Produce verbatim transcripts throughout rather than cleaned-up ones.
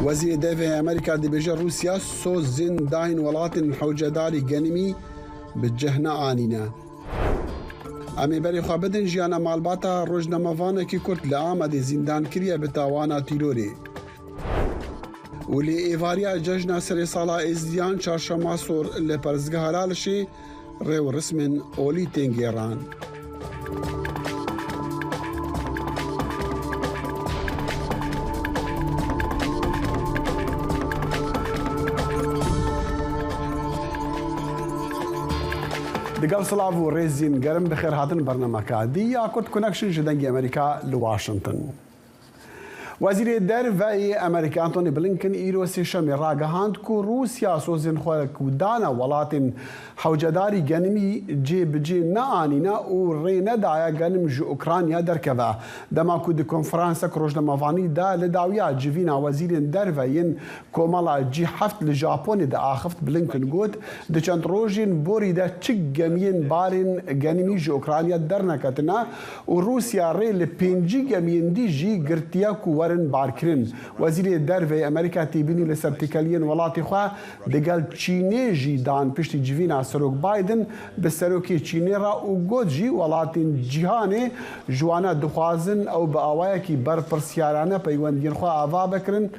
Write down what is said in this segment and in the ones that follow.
Wezîrê Derve yê Amerîka dibêje Rûsya sozên dayîn welatên hewcedarî genimî bi cih neanîne. Em ê berê xwe bidin jiyana malbata rojnamevanekî Kurd li Amedê zîndan kiriye bi tawana tîrorê. Û lê êvariya cejna serê sala Êzidiyan çarşema sor li Perestgeha Lalişê rê û rismên olî tên gêran. Digel silav û rêzên gerim bi xêr hatin bernameka dî ya Kurd Connection ji Dengê Amerîka li Washington. Wezîrê Derve yê Amerîka Antony Blinken îro Sêşemê ragihand ku Rûsya sozên xwe ku dane welatên hewcedarî genimî cê bi cê neanîne û rê nedaye genim ji Ukrayna derkeve. Dema ku di konferansek rojnamevanî de li dawiya civîna wezîrên derve yên Komela G heft li Japonê diaxift, Blinken got, di çend rojên borî de çi gemiyên barên genimî ji Ukrayna derneketine û Rûsya rê li pêncî gemiyên dî jî girtiye ku werin barkirin. Wezîrê Derve yê Amerîka têbînî li ser têkeliyên welatê xwe digel Çînê jî dan piştî civîna Serok Biden bi Serokê Çînê re û got jî welatên cîhanê ji wana dixwazin ew bi awayekî berpirsiyarane peywendiyên xwe ava bikirin.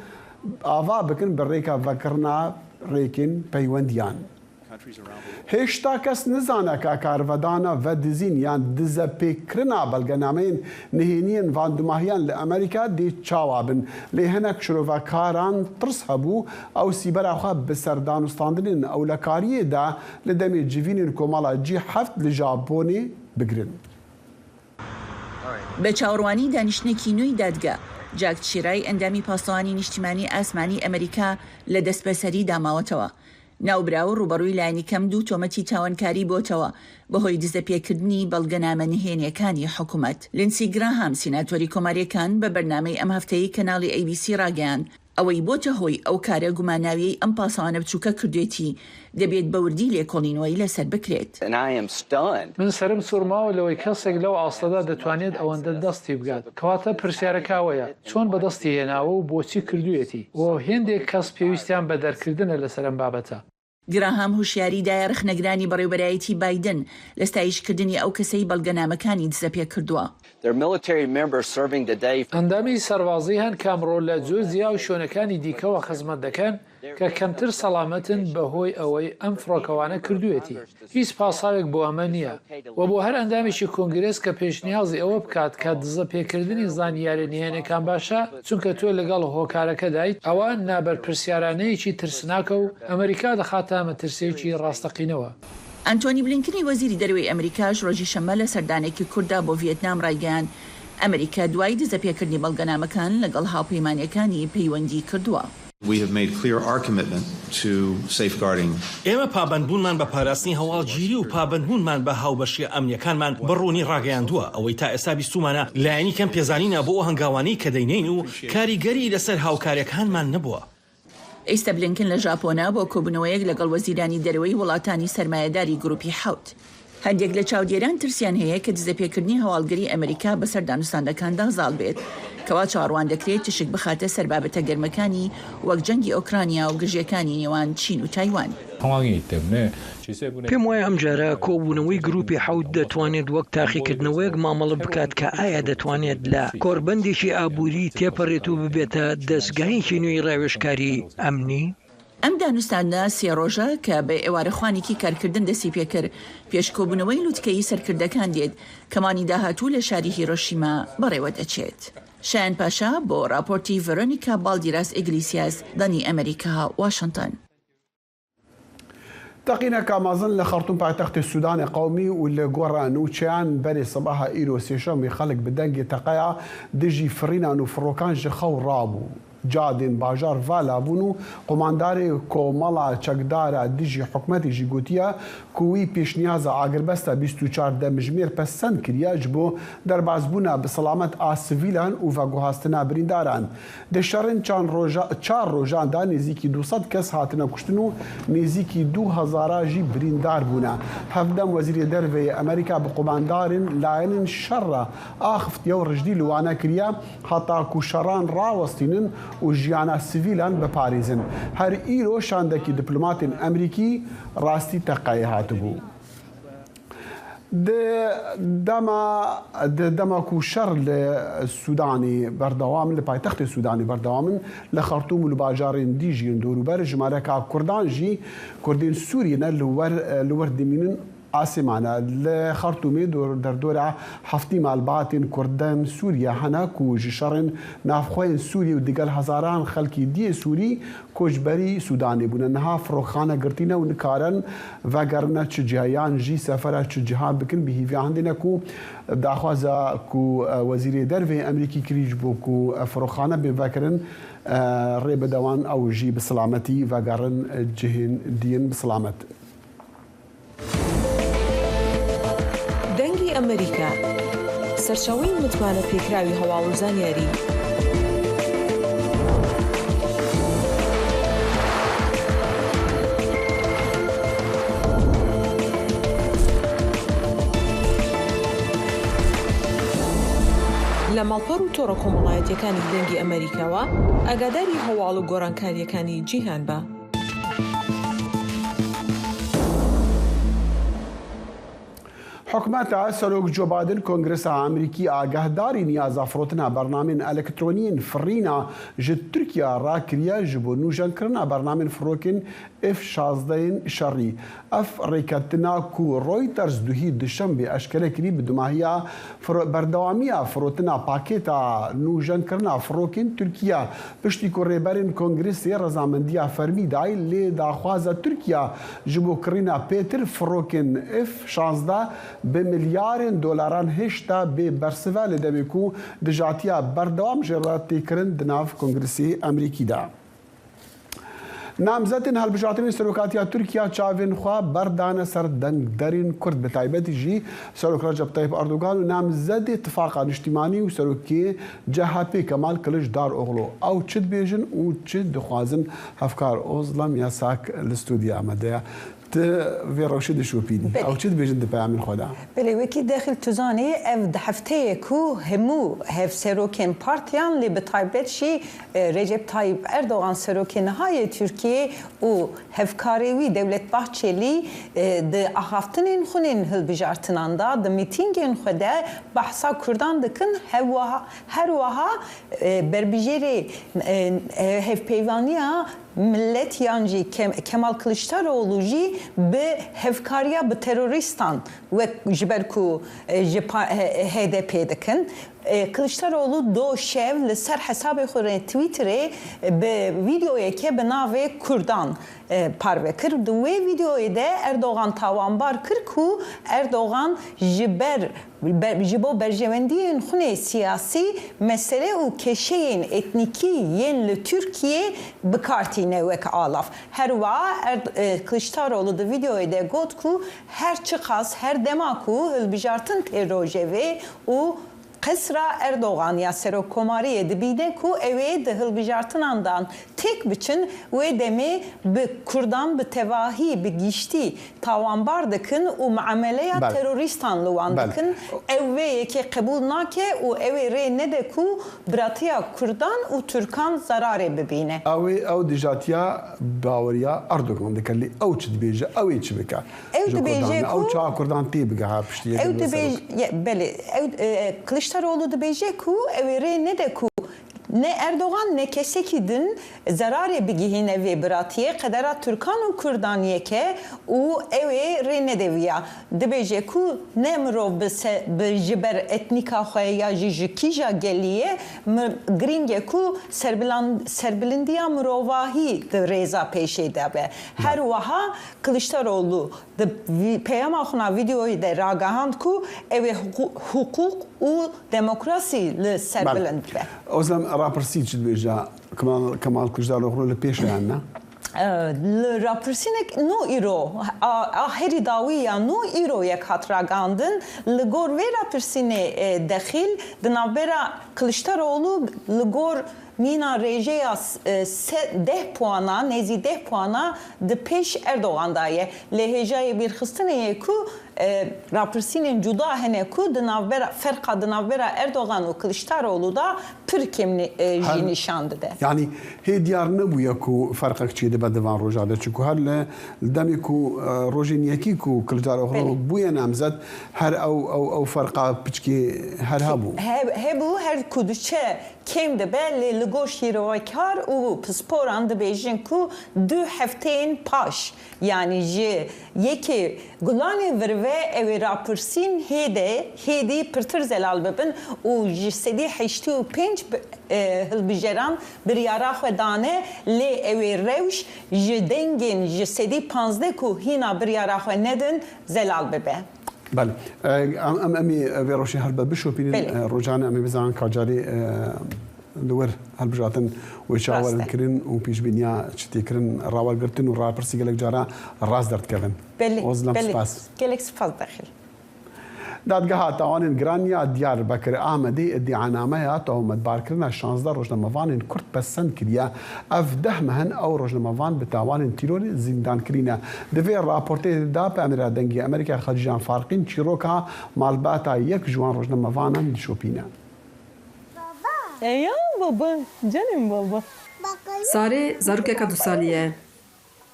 Ava bikin bi rêka vekirina rêkên peywendiyan. Hêşta kes nizane ka karvedana vedizîn yan dizepêkkirina belgenameyên nihêniyên van dumahiyan li Amerîka dê çawa bin. Lê hinek şirovekaran tirs hebû, ew sîbera xwe bi ser danûstandinên ewlekariyê de li demê civînên Komela G heft li Japonê bigirin. بە چاوەڕوانی دانیشتنێکی نوێی دادگا، جاک چیرای ئەندامی پاسەوانی نیشتیمانی ئاسمانی ئەمریکا لە دەستبەسەری داماوەتەوە. ناوبراو ڕوبەڕووی لایەنی کەم دوو تۆمەتی تاوانکاری بۆتەوە بەهۆی دزەپێکردنی بەڵگەنامە نهێنیەکانی حکوومەت. لینسی گراهام، سیناتۆری کۆماریەکان، بە بەرنامەی ئەم هەفتەی کەناڵی ئەی بی سی ڕاگەیاند، ئەوەی بۆتە هۆی ئەو کارە گوماناویەی ئەم پاسەوانە بچووکە کردوێتی، دەبێت بە وردی لێکۆڵینەوەی لەسەر بکرێت. And I am stunned. من سەرم سوڕماوە لەوەی کەسێک لەو ئاستەدا دەتوانێت ئەوەندە دەستی بگات. کەواتە پرسیارەکە ئەوەیە، چۆن بەدەستی هێناوە و بۆچی کردوویەتی؟ و هێندێک کەس پێویستیان بە دەرکردنە لەسەر ئەم بابەتە. گراهام هوشیاری دایە ڕخنەگرانی بەڕێوەبەرایەتی بایدن لە ستایشکردنی ئەو کەسەی بەڵگەنامەکانی دزەپێکردووە. There are military members serving today. ئەندامی سەربازی هەن کە ئەمڕۆ لە جۆرجیا و شوێنەکانی دیکەوە خزمەت دەکەن کە کەمتر سەڵامەتن بەهۆی ئەوەی ئەم فڕۆکەوانە کردوویەتی. هیچ پاساوێک بۆ ئەمە نییە و بۆ هەر ئەندامێکی کۆنگرێس کە پێشنیازی ئەوە بکات کە دزەپێکردنی زانیاریە نهێنیەکان باشە، چونکە تۆ لەگەڵ هۆکارەکەدایت، ئەوە نابەرپرسیارانەیەکی ترسناکە و ئەمریکا دەخاتە مەترسیەکی ڕاستەقینەوە. ئەنتۆنی بلینکنی وەزیری دەروەی ئەمریکاش ڕۆژی شەممە لە سەردانێکی کووردا بۆ ڤیەتنام ڕایگەیاند، ئەمریکا دوای دزەپێکردنی بەڵگەنامەکان لەگەڵ هاوپەیمانیەکانی پەیوەندی کردووە. We have made clear our commitment to safeguarding. ئێمە پابەندبوونمان بە پاراستنی هەواڵگیری و پابەندبوونمان بە هاوبەشییە ئەمنییەکانمان بە ڕوونی ڕاگەیاندووە. ئەوەی تا ئێستا بیستوومانە لایەنی کەم پێزانینە بۆ ئەو هەنگاوانەی کە دەینێین و کاریگەری لەسەر هاوکارییەکانمان نەبووە. ئێستا بلینکن لە ژاپۆنە بۆ کۆبوونەوەیەک لەگەڵ وەزیرانی دەرەوەی وڵاتانی سەرمایەداری گروپی حەوت. هەندێک لە چاودێران ترسیان هەیە کە دزەپێکردنی هەواڵگری ئەمریکا بەسەر دانوستاندەکاندا زاڵ بێت، کەوا چاوەڕوان دەکرێت تیشک بخاتە سەر بابەتە گەرمەکانی وەک جەنگی ئۆکرانیا و گرژیەکانی نێوان چین و تایوان. پێم وایە ئەمجارە کۆبوونەوەی گروپی حەوت دەتوانێت وەک تاقیکردنەوەیەک مامەڵە بکات کە ئایا دەتوانێت لە کۆربەندێکی ئابووری تێپەڕێت و ببێتە دەستگایەکی نوێی ڕاوێژکاری ئەمنی؟ ئەم دانوستانە سێ ڕۆژە کە بە ئێوارەخوانێکی کارکردن دەستی پێکرد، پێش کۆبوونەوەی لووتکەی سەرکردەکان دێت کە مانگی داهاتوو لە شاری هیرۆشیما بەڕێوە دەچێت. شایان پاشا بۆ ڕاپۆرتی ڤێرۆنیکا بالدیراس ئیگلیسیاس، دەنگی ئەمریکا، واشنتن. تەقینێکا mezin li Xartûm paytextê Sûdanê qewimî û li gora nûçeyan berê sibaha îro sêşemê xelk bi dengê teqeya dijî firînan û firrokan ji xew rabû. Cadên bajar vala bûn û qumandarê Komela Çekdara dijî hikûmetê jî gotiye ku wî pêşniyaza agirbesta bîst û çar demjimêr pesend kiriye ji bo derbasbûna bi selamet a sivîlan û veguhastina birîndaran. Di şerên çar roja-, çar rojan de nêzîkî du sed kes hatine kuştin û nêzîkî du hezara jî birîndar bûne. Hevdem Wezîrê Derve yê Amerîka bi qumandarên layenên şer re axiftiye û rijdî li wana kiriye, heta ku şeran rawestînin û jiyana sivîlan biparêzin. Her îro şandekî diplomatên Amerîkî rastî teqeyê hatibû. Di dema, di dema ku şer li Sûdanê berdewam in, li paytextê Sûdanê berdewam in, li Xertûm û li bajarên dî jî yên dorûber, jimareka Kurdan jî, Kurdên Sûriyê ne, li wer, li wir dimînin asêmana. Li Xertûmê dor, derdora heftî malbatên Kurdan Sûriye hene ku ji şerên navxweyên Sûriyê û digel hezaran xelkî diyê Sûrî koçberî Sûdanê bûne. Niha firoxxane girtîne û nikarin vegerine çi ciha yan jî sefera çi ciha bikin. Bi hîviya hindê ne ku daxwaza ku, e, Wezîrê Dervê Amerîkî kirî ji bo ku, e, firoxxane bên vekirin, e, rê bide wan ew jî bi silametî vegerin, e, cihên diyên bi silamet. دەنگی ئەمریکا، سەرچاوەی متمانە پێکراوی هەواڵ و زانیاری. لە ماڵپەڕ و تۆڕە کۆمەڵایەتیەکانی دەنگی ئەمریکاوە ئاگاداری هەواڵ و گۆڕانکاریەکانی جیهان بە. Hikûmeta Serok Joe Biden Kongresa Amerîkî agahdarî niyaza firotina bernamên elektroniyên firîna ji Tirkiye rakiriye ji bo nûjenkirina bernamên firokên F şazdeh yên şerî. Ev rêketina ku Reuters duhî duşembê eşkere kirî, bi dimahiya firo-, berdewamiya firotina pakêta nûjenkirina firokên Tirkiye. Piştî ku rêberên Kongresê rezamendiya fermî dayî, lê daxwaza Tirkiye ji bo kirîna pêtir firokên F şazdeh bi milyarên dolaran hêşta bê bersiv e, li demê ku dijatiya berdewam jê re tê kirin di nav Kongresê Amerîkî de. Namzetên hilbijartinên serokatiya Tirkiye çavên xwe berdane ser dengderên Kurd, bi taybetî jî Serok Recep Tayyip Erdogan û namzedê Tifaqa Niştîmanî û serokê C H P Kemal Kiliçdaroglu. Ew çi dibêjin û çi dixwazin? Hevkar Ozlem Yasak li stûdiya me de ye. Tu vê rewşê dişopînî. Belê. Ew çi dibêjin di peyamên xwe de? Belê, wekî Dexil tu zanî, ev di hefteyê ku hemû hevserokên partiyan, lê bi taybet jî, e, Recep Tayyip Erdogan, serokê niha yê Tirkiyê û hevkarê wî Devlet Bahçelî, e, di axaftinên xwe yên hilbijartinan de, di mîtîngên xwe de behsa Kurdan dikin, hevweha, her wiha, e, berbijêrê, e, e, hevpeyvaniya Millet yan jî Kem-, Kemal Kiliçdaroglu jî bi hevkariya bi terorîstan wek ji ber ku, e, ji pa-, e, H D P dikin. E, Kiliçdaroglu do şev li ser hesabê xwe rê Twitterê, e, bi vîdeoyeke bi navê Kurdan, e, parve kir. Di wê vîdeoyê de Erdogan tawanbar kir ku Erdogan ji ber Be-, ji bo berjewendiyên xwe siyasî, mesele û kêşeyên etnîkî yên li Tirkiyê bi kar tîne wek alav. Her wiha Erd-, e, Kiliçdaroglu di vîdeoyê de got ku her çiqas, her dema ku hilbijartin tê rojevê û qesra Erdogan ya serokkomariyê dibîne ku ew ê di hilbijartinan de têk biçin, wê demê bi Kurdan bi tevahî, bi giştî tawanbar dikin û muameleya Belê. terorîstan li wan Belê. dikin. Ew vê yekê qebûl nake û ew ê rê nede ku biratiya Kurdan û Tirkan zerarê bibîne. Ew ê, ew dijatiya baweriya Erdogan dike, lê ew çi dibêje, ew ê çi bike? Ew Ji dibêje Kurdan, ku ew çawa Kurdan tê bigeha piştî yê Ew dibêje, ye, belê, ew, e, Kiliçdaroglu dibêje ku ew ê rê nede ku ne Erdogan ne kesekî din zerarê bigihîne vê biratiyê, qedera Tirkan û Kurdan yek e û ew ê rê nede viya. Dibêje ku ne mirov bi se-, bi ji ber etnîka xwe ya jî ji kîja gelî ye, mi-, girîng e ku serbilan-, serbilindiya mirovahî di rêza pêşê de be. Her wiha Kiliçdaroglu di vî-, peyama xwe na vîdeoyê de ragihand ku ew ê hiqû-, hiqûq û demokrasî li ser Belê. bilind be. Ozlem, rapirsî çi dibêje? Kemal, Kemal Kiliçdaroglu li pêş e yan ne? E, li rapirsînek nû îro, a, a herî dawî ya nû îro yek hat ragihandin. Li gor vê rapirsînê, e, dexîl di navbera Kiliçdaroglu li gor mîna rêjeya s-, e, se-, deh puana, nêzî deh puana di pêş Erdogan de ye. Lê hêjayê bîrxistinê ye ku E, rapirsînên cuda hene ku di navbera, ferqa di navbera Erdogan û Kiliçdaroglu de pir kêm ni-, e, jî Her nîşan dide. Yanî hê diyar nebûye ku ferqek çêdibe di van roja de. Çunku her li, li demê ku, e, rojên yekî ku Kiliçdaroglu Belê. bûye namzet, her ew, ew, ew ferqa piçkê her hebû. He-, hebû, her ku diçe kêm dibe, lê li gor şîrovekar û pisporan dibêjin ku du hefteyên paş, yanî ji yekê Gulanê vir ve ew ê rapirsîn hêdî, hêdî pirtir zelal bibin û ji sedî heştê û pênc bi-, e, hilbijeran biryara xwe dane, lê ew ê rewş ji dengên ji sedî panzdeh ku hîna biryara xwe nedin zelal bibe. Belê. E, em, em, em ê vê rewşê her be bişopînin. Belê. E, Rojane, em ê bizanin ka carê, e, li wir hilbijartin wê çawa Rast e. werin kirin û pêşbîniya çi tê kirin, rawergirtin û rapirsî gelek cara rast derdikevin. Belê, Ozlem, belê. spas. Gelek spas Dexîl. Dadgeha Tawanên Giran ya Diyarbekir Amedê îdianameya tohmetbarkirina şazdeh rojnamevanên Kurd pesend kiriye. Ev deh meh in ew rojnamevan bi tawanên tîrorê zîndan kirîne. Di vê raportê de bi emêra Dengê Amerîka Xecîcan Farqîn çîroka malbata yek ji wan rojnamevanan dişopîne. Eya baba, canım baba. Sarê zarokeka du salî ye.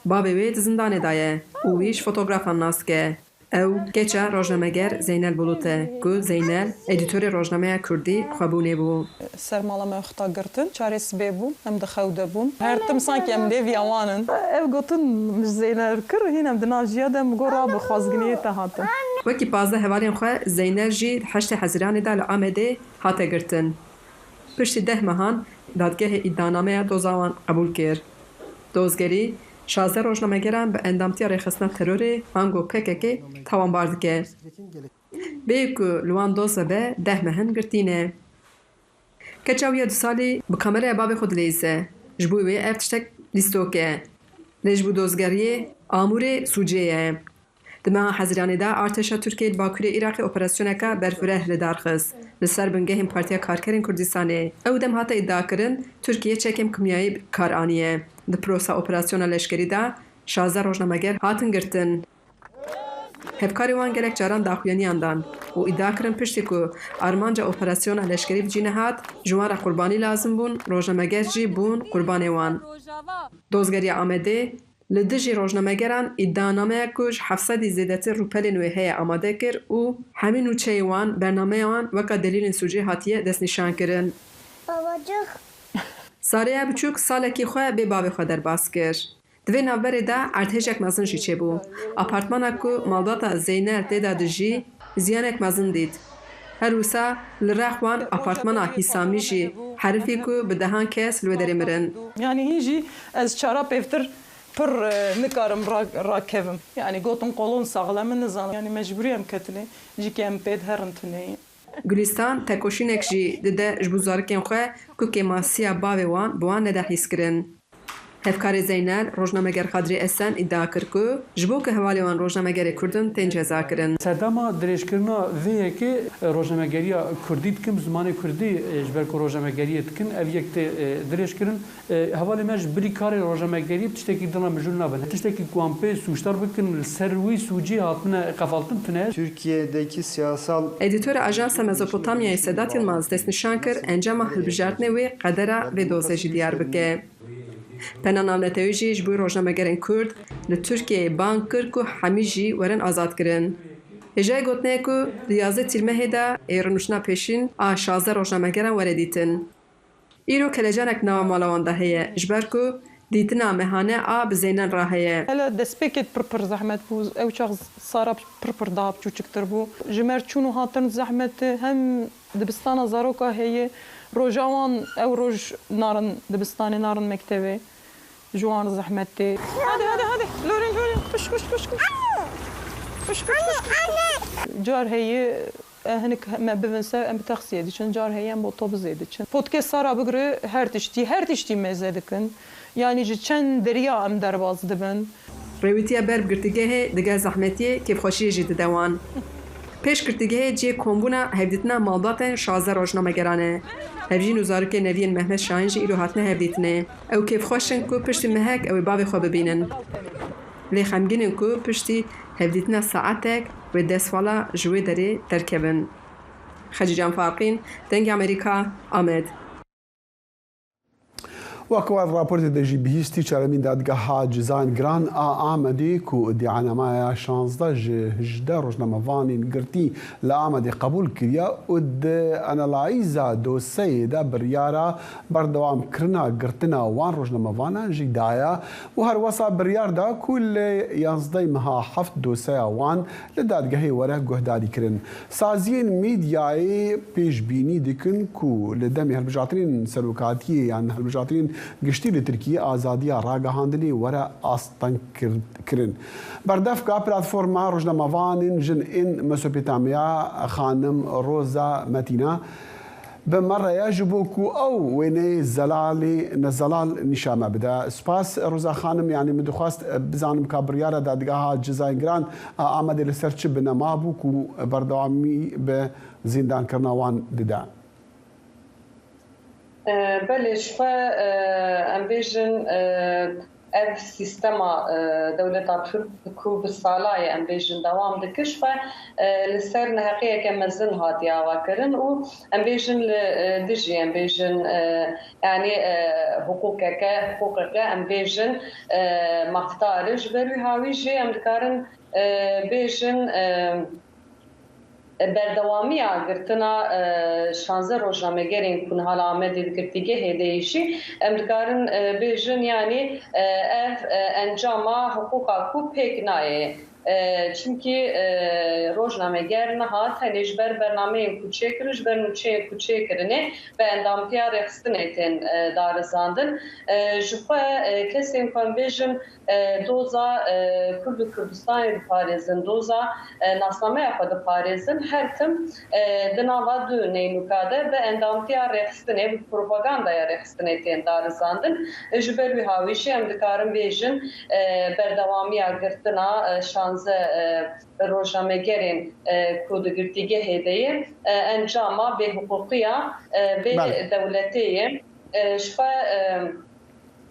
Bavê wê di zindanê de ye û wî ji fotografan nas dike. Ew keça rojnameger Zeynel Bulut e, ku Zeynel edîtorê rojnameya kurdî Xwebûnê bû. Sermala me xwe girtin, çarê sibê bû, em di xew de bûn. Her tim sankî em lêviya wan in. Ev gotin min ji Zeynel kir, hîn em di nav jiya de, min got rabe xwezginiyê te hatin. Wekî pazdeh hevalên xwe Zeynel jî di heştê Hezîranê de li Amedê hate girtin. Piştî deh mehan dadgehê îdianameya doza wan qebûl kir. Dozgerî şazdeh rojnamegeran bi endamtiya rêxistina terorê ango P K K tawanbar dike. Bê ku li wan doz vebe deh meh in girtî ne. Keça wî ya du salî bi kameraya bavê xwe dileyîze. Ji bo wê ev tiştek lîstok e. Lê ji bo dozgeriyê amûrê sûcê ye. Di meha Hezîranê de artêşa Tirkiyê li bakurê Iraqê operasyoneke berfireh li dar xist. Li ser bingehên Partiya Karkerên Kurdistanê. Ew dem hate îdiakirin, Tirkiye çekên kimyayî bi kar aniye. Di prosa operasyona leşkerî de şazdeh rojnameger hatin girtin. Hevkarê wan gelek caran daxuyaniyan dan û îdia kirin piştî ku armanca operasyona leşkerî bi cî nehat, ji wan re qurbanî lazim bûn, rojnameger jî bûn qurbanê wan. Dozgeriya Amedê li dijî rojnamegeran îdianameyek ku ji heft sedî zêdetir rûpelên wê heye amade kir û hemî nûçeyê wan, bernameya wan weka delîlên sûcê hatiye destnîşankirin. Babacık. Sareya biçûk salekî xwe bê bavê xwe derbas kir. Di vê navberê de erdhêjek mezin jî çêbû. Apartmana ku malbata Zeynel tê de dijî, ziyanek mezin dît. Her wisa li rex wan apartmana Hîsamî jî herifî ku bi dehan kes li wê derê mirin. Yanî hîn jî ez çara pêvtir pir, e, nikarim ra-, rakevim. Yanî gotin kolon saxlem in, nizanim. Yanî mecbûrî em ketine. Jî ke em pê diherin tuneyî. Gulistan tekoşînek jî dide ji bo zarokên xwe ku kêmasiya bavê wan bi wan nede hîskirin. Hevkarê Zeynel, rojnameger Xadrê Esen îdia kir ku ji bo ku hevalê wan rojnamegerê Kurd in tên cezakirin. Sedema dirêjkirina vê yekê, e, rojnamegeriya Kurdî dikin, bi zimanê Kurdî, e, ji ber ku rojnamegeriyê dikin, ev yek tê, e, dirêjkirin. E, hevalê me ji bilî karê rojnamegeriyê bi tiştekî din re mijûl nabin. Tiştekî ku em pê sûcdar bikin, li ser wî sûcî hatine qefaltin tune. Türkiye'deki siyasal Edîtora Ajansa Mezopotamyayê Sedat Yilmaz destnîşan kir, encama hilbijartinê wê qedera vê dozê jî diyar bike. Pena Navnetewî jî ji bo rojnamegerên Kurd li Tirkiyeyê bang kir ku hemî jî werin azadkirin. Hêjayî gotinê ye ku di yazdeh Tîrmehê de ê rûniştina pêşîn a şazdeh rojnamegeran were dîtin. Îro kelecanek nava mala wan de heye, ji ber ku dîtina mehane a bi Zeynel re heye. Hele destpêkê pir pir zehmet bû. Ew çax Sara pir pir daha biçûçiktir bû. Ji me re çûn û hatin zehmet e. Hem dibistana zaroka heye. Roja wan ew roj narin dibistanê, narin mektevê. Ji wan re zehmet tê. Hadi, hadi, hadi. Lorin, lorin. Koş, koş, koş, koş. Koş, koş, koş, koş. Car heye, e, hinek me bivin ser, em bi taksiyê diçin. Car heye em bi otobusê diçin. Potkê Sara bigire her tiştî, her tiştî mêze dikin. Yanî ji çend derya em derbas dibin. Rêwîtiya ber bi girtîgehê digel zehmetiyê kêfxweşiyê jî dide wan. Pêş girtîgehê cihê kombûna hevdîtina malbatên şazdeh rojnamegeran e. Hevjîn û zarokên neviyên Mehmet Şahin jî îro hatine hevdîtinê. Ew kêfxweş in ku piştî mehek ew ê bavê xwe bibînin. Lê xemgîn in ku piştî hevdîtina saetek bi wê destvala ji wê derê derkevin. Xecîcan Farqîn, Dengê Amerîka, Amed. Wek we raportê de jî bihîstî, çaremîn dadgeha cezayên giran a Amedê ku îdianamaya şazdeh ji hejdeh rojnamevanên girtî li Amedê qebûl kiriye û di analîza doseyê de biryara berdewamkirina girtina wan rojnamevanan jî daye û her wesa biryar da ku li yanzdeh meha heft doseya wan li dadgehê were guhdarîkirin. Saziyên medyayê pêşbînî dikin ku li demê hilbijartinên serokatiyê yan hilbijartinên giştî li Tirkiyê azadiya ragihandinê were asteng kir-, kirin. Berdevka Platforma Rojnamevanên Jin ên Mesopotamya, xanim Roza Metîna, bi me re ye ji bo ku ew wêneyê zelalê, nezelal nîşan me bide. Spas Roza xanim, yanî min dixwest, e, bizanim ka biryara dadgeha cezayên giran a Amedê li ser çi binema bû ku berdewamî bi zîndankirina wan dide? E, belê, ji xwe, e, em bêjin, e, ev sîstema, e, dewleta Tirk ku bi sala ye, em bêjin, dewam dike, ji xwe, e, li ser neheqiyeke mezin hatiye avakirin û em bêjin li, e, dijî, em bêjin, e, yanî, e, hiqûqeke, hiqûqeke, em bêjin, e, mafdar e. Ji ber wî hawî jî em dikarin, e, bêjin, e, berdewamiya girtina, e, şanzdeh rojnamegerên ku niha li Amedê di girtîgehê de yê jî, em dikarin, e, bêjin, yanî, e, ev, e, encama hiqûqa ku pêk nayê. E, çimkî, e, rojnameger niha tenê ji ber bernameyên ku çêkirin, ji ber nûçeyên ku çêkirine bi endamtiya rêxistinê tên, e, darizandin. E, ji xwe, e, kesên ku em bêjin, e, doza, e, Kurd û Kurdistanê diparêzin, doza, e, nasnameya xwe diparêzin, her tim, e, di nava du neynûka de bi endamtiya rêxistinê, bi propagandaya rêxistinê tên darizandin. E, ji ber wî hawî jî em dikarin bêjin, e, berdewamiya girtina, e, şanzdeh, e, rojnamegerên, e, ku di girtîgehê de ye, e, encama bêhiqûqiya, e, vê Belê. dewletê ye. E, ji xwe, e,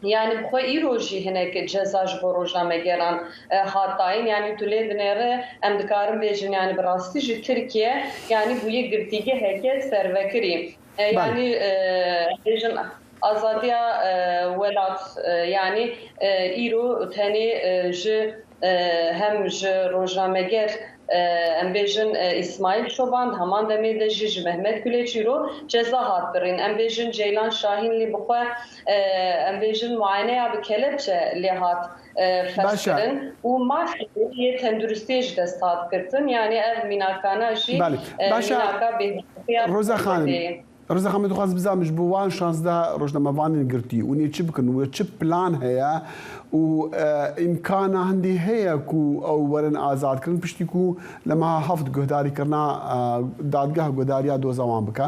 Yanî bi xwe îro jî hinek ceza ji bo rojnamegeran, e, hat dayîn. Yanî tu lê dinêre, em dikarin bêjin, yanî bi rastî jî Tirkiye, yanî bûye girtîgeheke servekirî. E, Belê. Yanî, e, bêjin azadiya, e, welat, e, yanî, e, îro tenê, e, ji, e, hem ji rojnameger, e, em bêjin, e, Îsmaîl Çoban, di heman demê de jî ji Mehmet Güleç îro ceza hat birîn. Em bêjin Ceylan Şahîn lê bi xwe, e, em bêjin muayeneya bi kelepçe lê hat, e, Baş e. ferz kirin û mafê yê tenduristiyê ji dest hat girtin. Yanî ev mînakana jî, Belê. e, Baş e. mînaka bêhuştiya Roza Xanim, dê. Roza Xanim, dixwazim bizanim ji bo wan şazdeh rojnamevanên girtî, hûn ê çi bikin? Wê çi plan heye û, e, îmkana hindî heye ku ew werin azadkirin, piştî ku li meha heft guhdarîkirina, e, dadgeh guhdariya doza wan bike?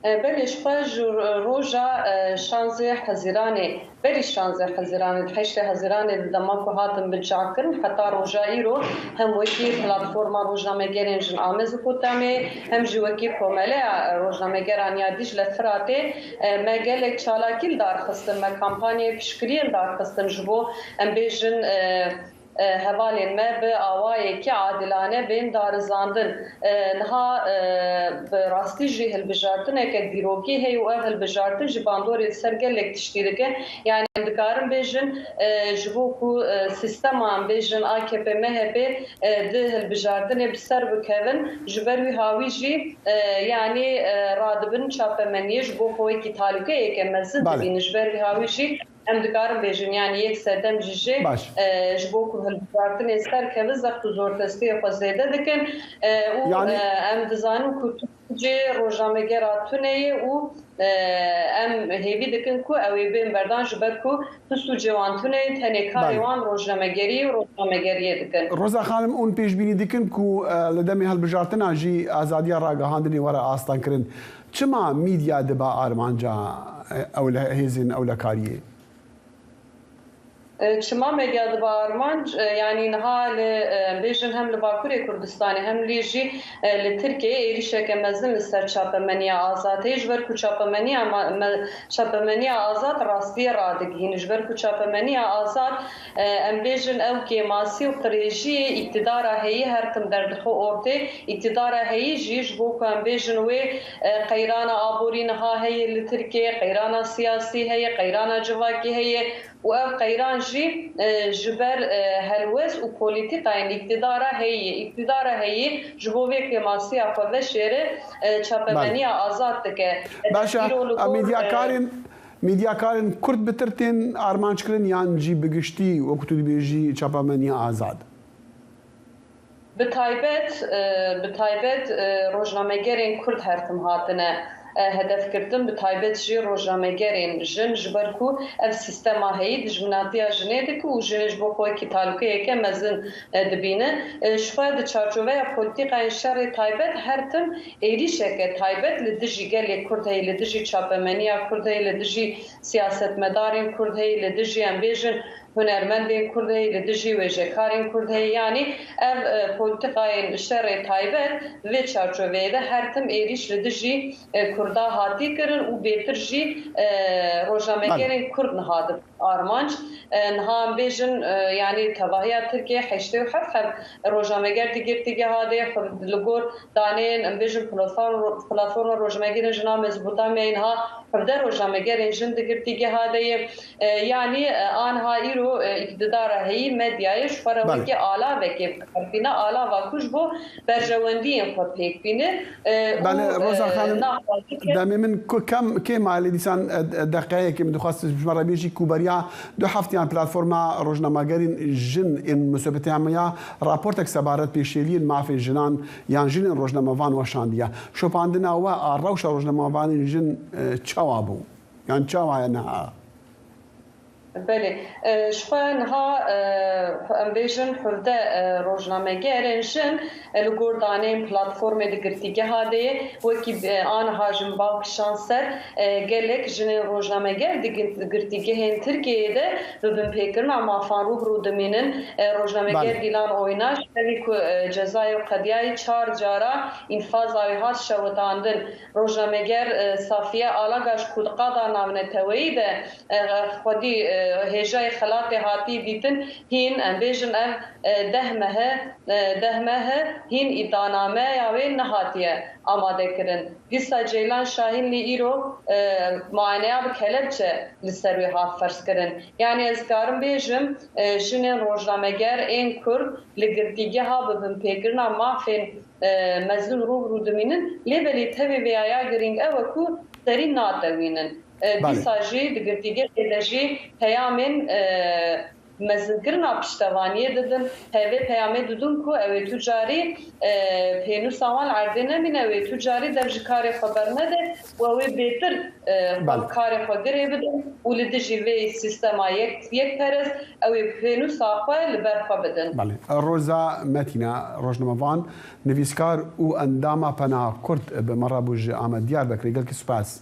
E, belê, ji xwe ji roja, e, şanzê Hezîranê, berî şanzê Hezîranê, di heştê Hezîranê di dema ku hatin binçavkirin, heta roja îro hem wekî Platforma Rojnamegerên Jin a Mezopotamyê, hem jî wekî Komeleya Rojnamegeran ya Dîcle Firatê, e, me gelek çalakî li dar xistin, me kampanyayê piştgiriyê li dar xistin ji bo, em bêjin, e, e, hevalên me bi awayekî adilane bên darizandin. E, niha, e, bi rastî jî hilbijartineke dîrokî heye û ev hilbijartin jî bandorê li ser gelek tiştî dike. Yanî em dikarin bêjin, e, ji bo ku, e, sîstema em bêjin A K P M H P, e, di hilbijartinê bi ser bikevin, ji ber wî hawî jî, e, yanî, e, radibin çapemeniyê ji bo xwe wekî talûkeyeke mezin Belê. dibînin. Ji ber wî hawî jî Em dikarin bêjin, yanî yek sedem jî jê, Baş. e, ji bo ku hilbijartinê serkeve, zext û zortestiyê xwe zêde dikin. E, û, Yanî e, em dizanin ku tu jê rojnamegera tune ye û, e, em hêvî dikin ku ew ê bên berdan, ji ber ku tu sûcê wan tune ye, tenê karê Belê. wan rojnamegerî û rojnamegeriyê dikin. Roza Xanim, hûn pêşbînî dikin ku, e, li demê hilbijartina jî azadiya ragihandinê were astengkirin. Çima mîdya dibe armanca, e, ewle-, hêzên ewlekariyê? E, çima medya dibe armanc? E, yanî niha li, e, bêjin hem li Bakurê Kurdistanê hem lê jî, e, li Tirkiyeyê êrîşeke mezin li ser çapemeniya azad heye. Ji ber ku çapemeniya ma-, me-, çapemeniya azad rastiyê radigihîne. Ji ber ku çapemeniya azad, e, em bêjin ew kêmasî û qirêjiyê îktidara heyî her tim derdixwe ortê. Îktidara heyî jî ji bo ku em bêjin wê, e, qeyrana aborî niha heye li Tirkiyeyê, qeyrana siyasî heye, qeyrana civakî heye. Û ev qeyran jî, e, ji ber, e, helwest û polîtîkayên îktidara heyî, îktidara heyî ji bo vê kêmasiya xwe veşêre, e, çapemeniya azad dike. Baş e, Îro li gor, e, medyakarên, medyakarên Kurd bi tir tên armanc kirin yan jî bi giştî, wekî tu dibêjî, çapemeniya azad? Bi taybet, e, bi taybet, e, rojnamegerên Kurd her tim hatine, e, hedef girtin, bi taybet jî rojnamegerên jin, ji ber ku ev sîstema heyî dijminatiya jinê dike û jinê ji bo xwe wekî talûkeyeke mezin, e, dibîne. E, ji xwe di çarçoveya polîtîkayên şerê taybet her tim êrîşeke taybet li dijî gelê Kurd heye, li dijî çapemeniya Kurd heye, li dijî siyasetmedarên Kurd heye, li dijî, em bêjin, hunermendên Kurd heye, li dijî wêjekarên Kurd heye. Yanî ev, e, polîtîkayên şerê taybet di vê çarçoveyê de her tim êrîş li dijî, e, Kurda hatî kirin û bêtir jî, e, rojnamegerên Kurd niha dibin armanc. E, niha em bêjin, e, yanî tevahiya Tirkiyê heştê û heft heb rojnameger di girtîgeha de ye, li gor daneyên, em bêjin, platform-, platforma rojnamegerên jina Mezopotamyayê niha hevdeh rojnamegerên jin di girtîgeha de ye. E, yanî, e, aniha îro, e, îktidara heyî medyayê ji xwe re Belê. wekî alavekê biherfîne, alava ku ji bo berjewendiyên xwe pêk bîne. E, Belê, û, Roza e, Xanim, naxwazî ke demê min ku kem kêm e, lê dîsan, e, de-, deqeyekê min dixwest ji me re bêjî ku beriya du heftiyan platforma rojnamegerên jin ên Mezopotamya raportek sebaret pêşêliyên mafê jinan yan jinên rojnamevan weşandiye. Şopandina we a rewşa rojnamevanên jin, e, çawa bû? Yan çawa ye niha? Belê. E, ji xwe niha, e, em bêjin hevdeh, e, rojnamegerên jin, e, li gor daneyên platformê di girtîgeha de ye. Wekî, e, aniha jin bal kişand ser, e, gelek jinên rojnameger di gir-, girtîgehên Tirkiyeyê de bi binpêkirina mafan rû bi rû dimînin. E, rojnameger Belê. Dîlan Oynaş, tevî ku, e, cezayê qediyayî çar cara înfaza wê hat şewitandin. Rojnameger, e, Safiye Alagaş ku di qada navneteweyî de, e, xwedî, e, hêjayê xelatê hatî dîtin, hîn, em bêjin ev, e, deh meh e, e, deh meh e, hîn îdianameya wê nehatiye amadekirin. Dîsa Ceylan Şahîn lê îro, e, muayeneya bi kelepçe li ser wê hat ferzkirin. Yanî ez karim bêjim, e, jinên rojnameger ên Kurd li girtîgeha bi binpêkirina mafên, e, mezin rû bi rû dimînin. Lê belê tevî vêya ya girîng ew e ku serî natewînin. E, Belê. Dîsa jî di girtîgehê de jî peyamên, e, mezinkirina piştevaniyê didin. Hevê peyamê didin ku ew ê tu carî, e, pênûsa wan li erdê nemîne, ew ê tu carî dev ji karê xwe bernede û ew ê bêtir, e, xwe Belê. karê xwe girê bidin û li dijî vê sîstema yek, yekperest ew ê pênûsa xwe li ber xwe bidin. Belê. Roza Metîna, rojnamevan, nivîskar û endama Penaha Kurd bi me re bû ji Amed Diyarbekirê. Gelkî spas.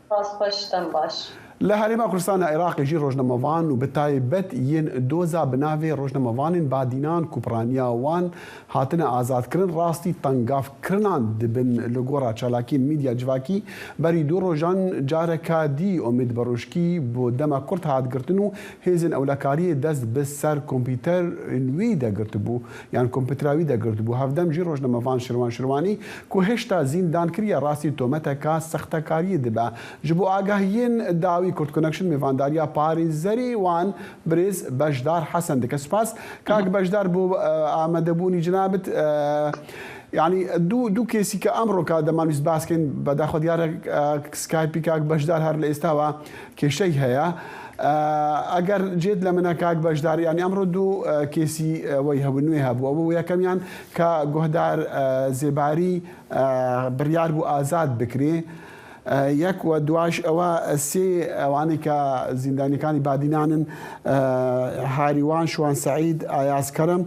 Spas, xweş, dem baş. Li Herêma Kurdistana Iraqê jî rojnamevan û bi taybet yên doza bi navê rojnamevanên Badînan ku piraniya wan hatine azadkirin, rastî tengavkirinan dibin. Li gora çalakiyên medya civakî, berî du rojan careka dî Omid Baruşkî bo dema kurt hat girtin û hêzên ewlekariyê dest bi ser kompîterên wî de girtibû, yan kompîtera wî de girtibû. Hevdem jî rojnamevan Şirwan Şirwanî ku hêşta zîndan kiriye, rastî tometeka sextekariyê dibe. Ji bo agahiyên dawî Kurd Connection mêvandariya parêzerê wan birêz Beşdar Hesen dike. Spas kak Beşdar bo, e, amadebûnî cinabit. E, yanî du, du kesî ke emroka dema nûs bas kên, be daxwe diyar e, Skype kak Beşdar her li êsta wa kêşeyî heye. E, eger cêt le min e kak Beşdar, yanî emro du, e, kesî, e, wey hebû, nûê hebû. Ew yekemiyan ka guhdar, e, Zêbarî, e, biryar bû azad bikirê. E, yek we duwaş ewa sê ewanê ka zîndanîkanî Badînan in, e, Harîwan, Şiwan Seîd, Ayaz Kerem, e,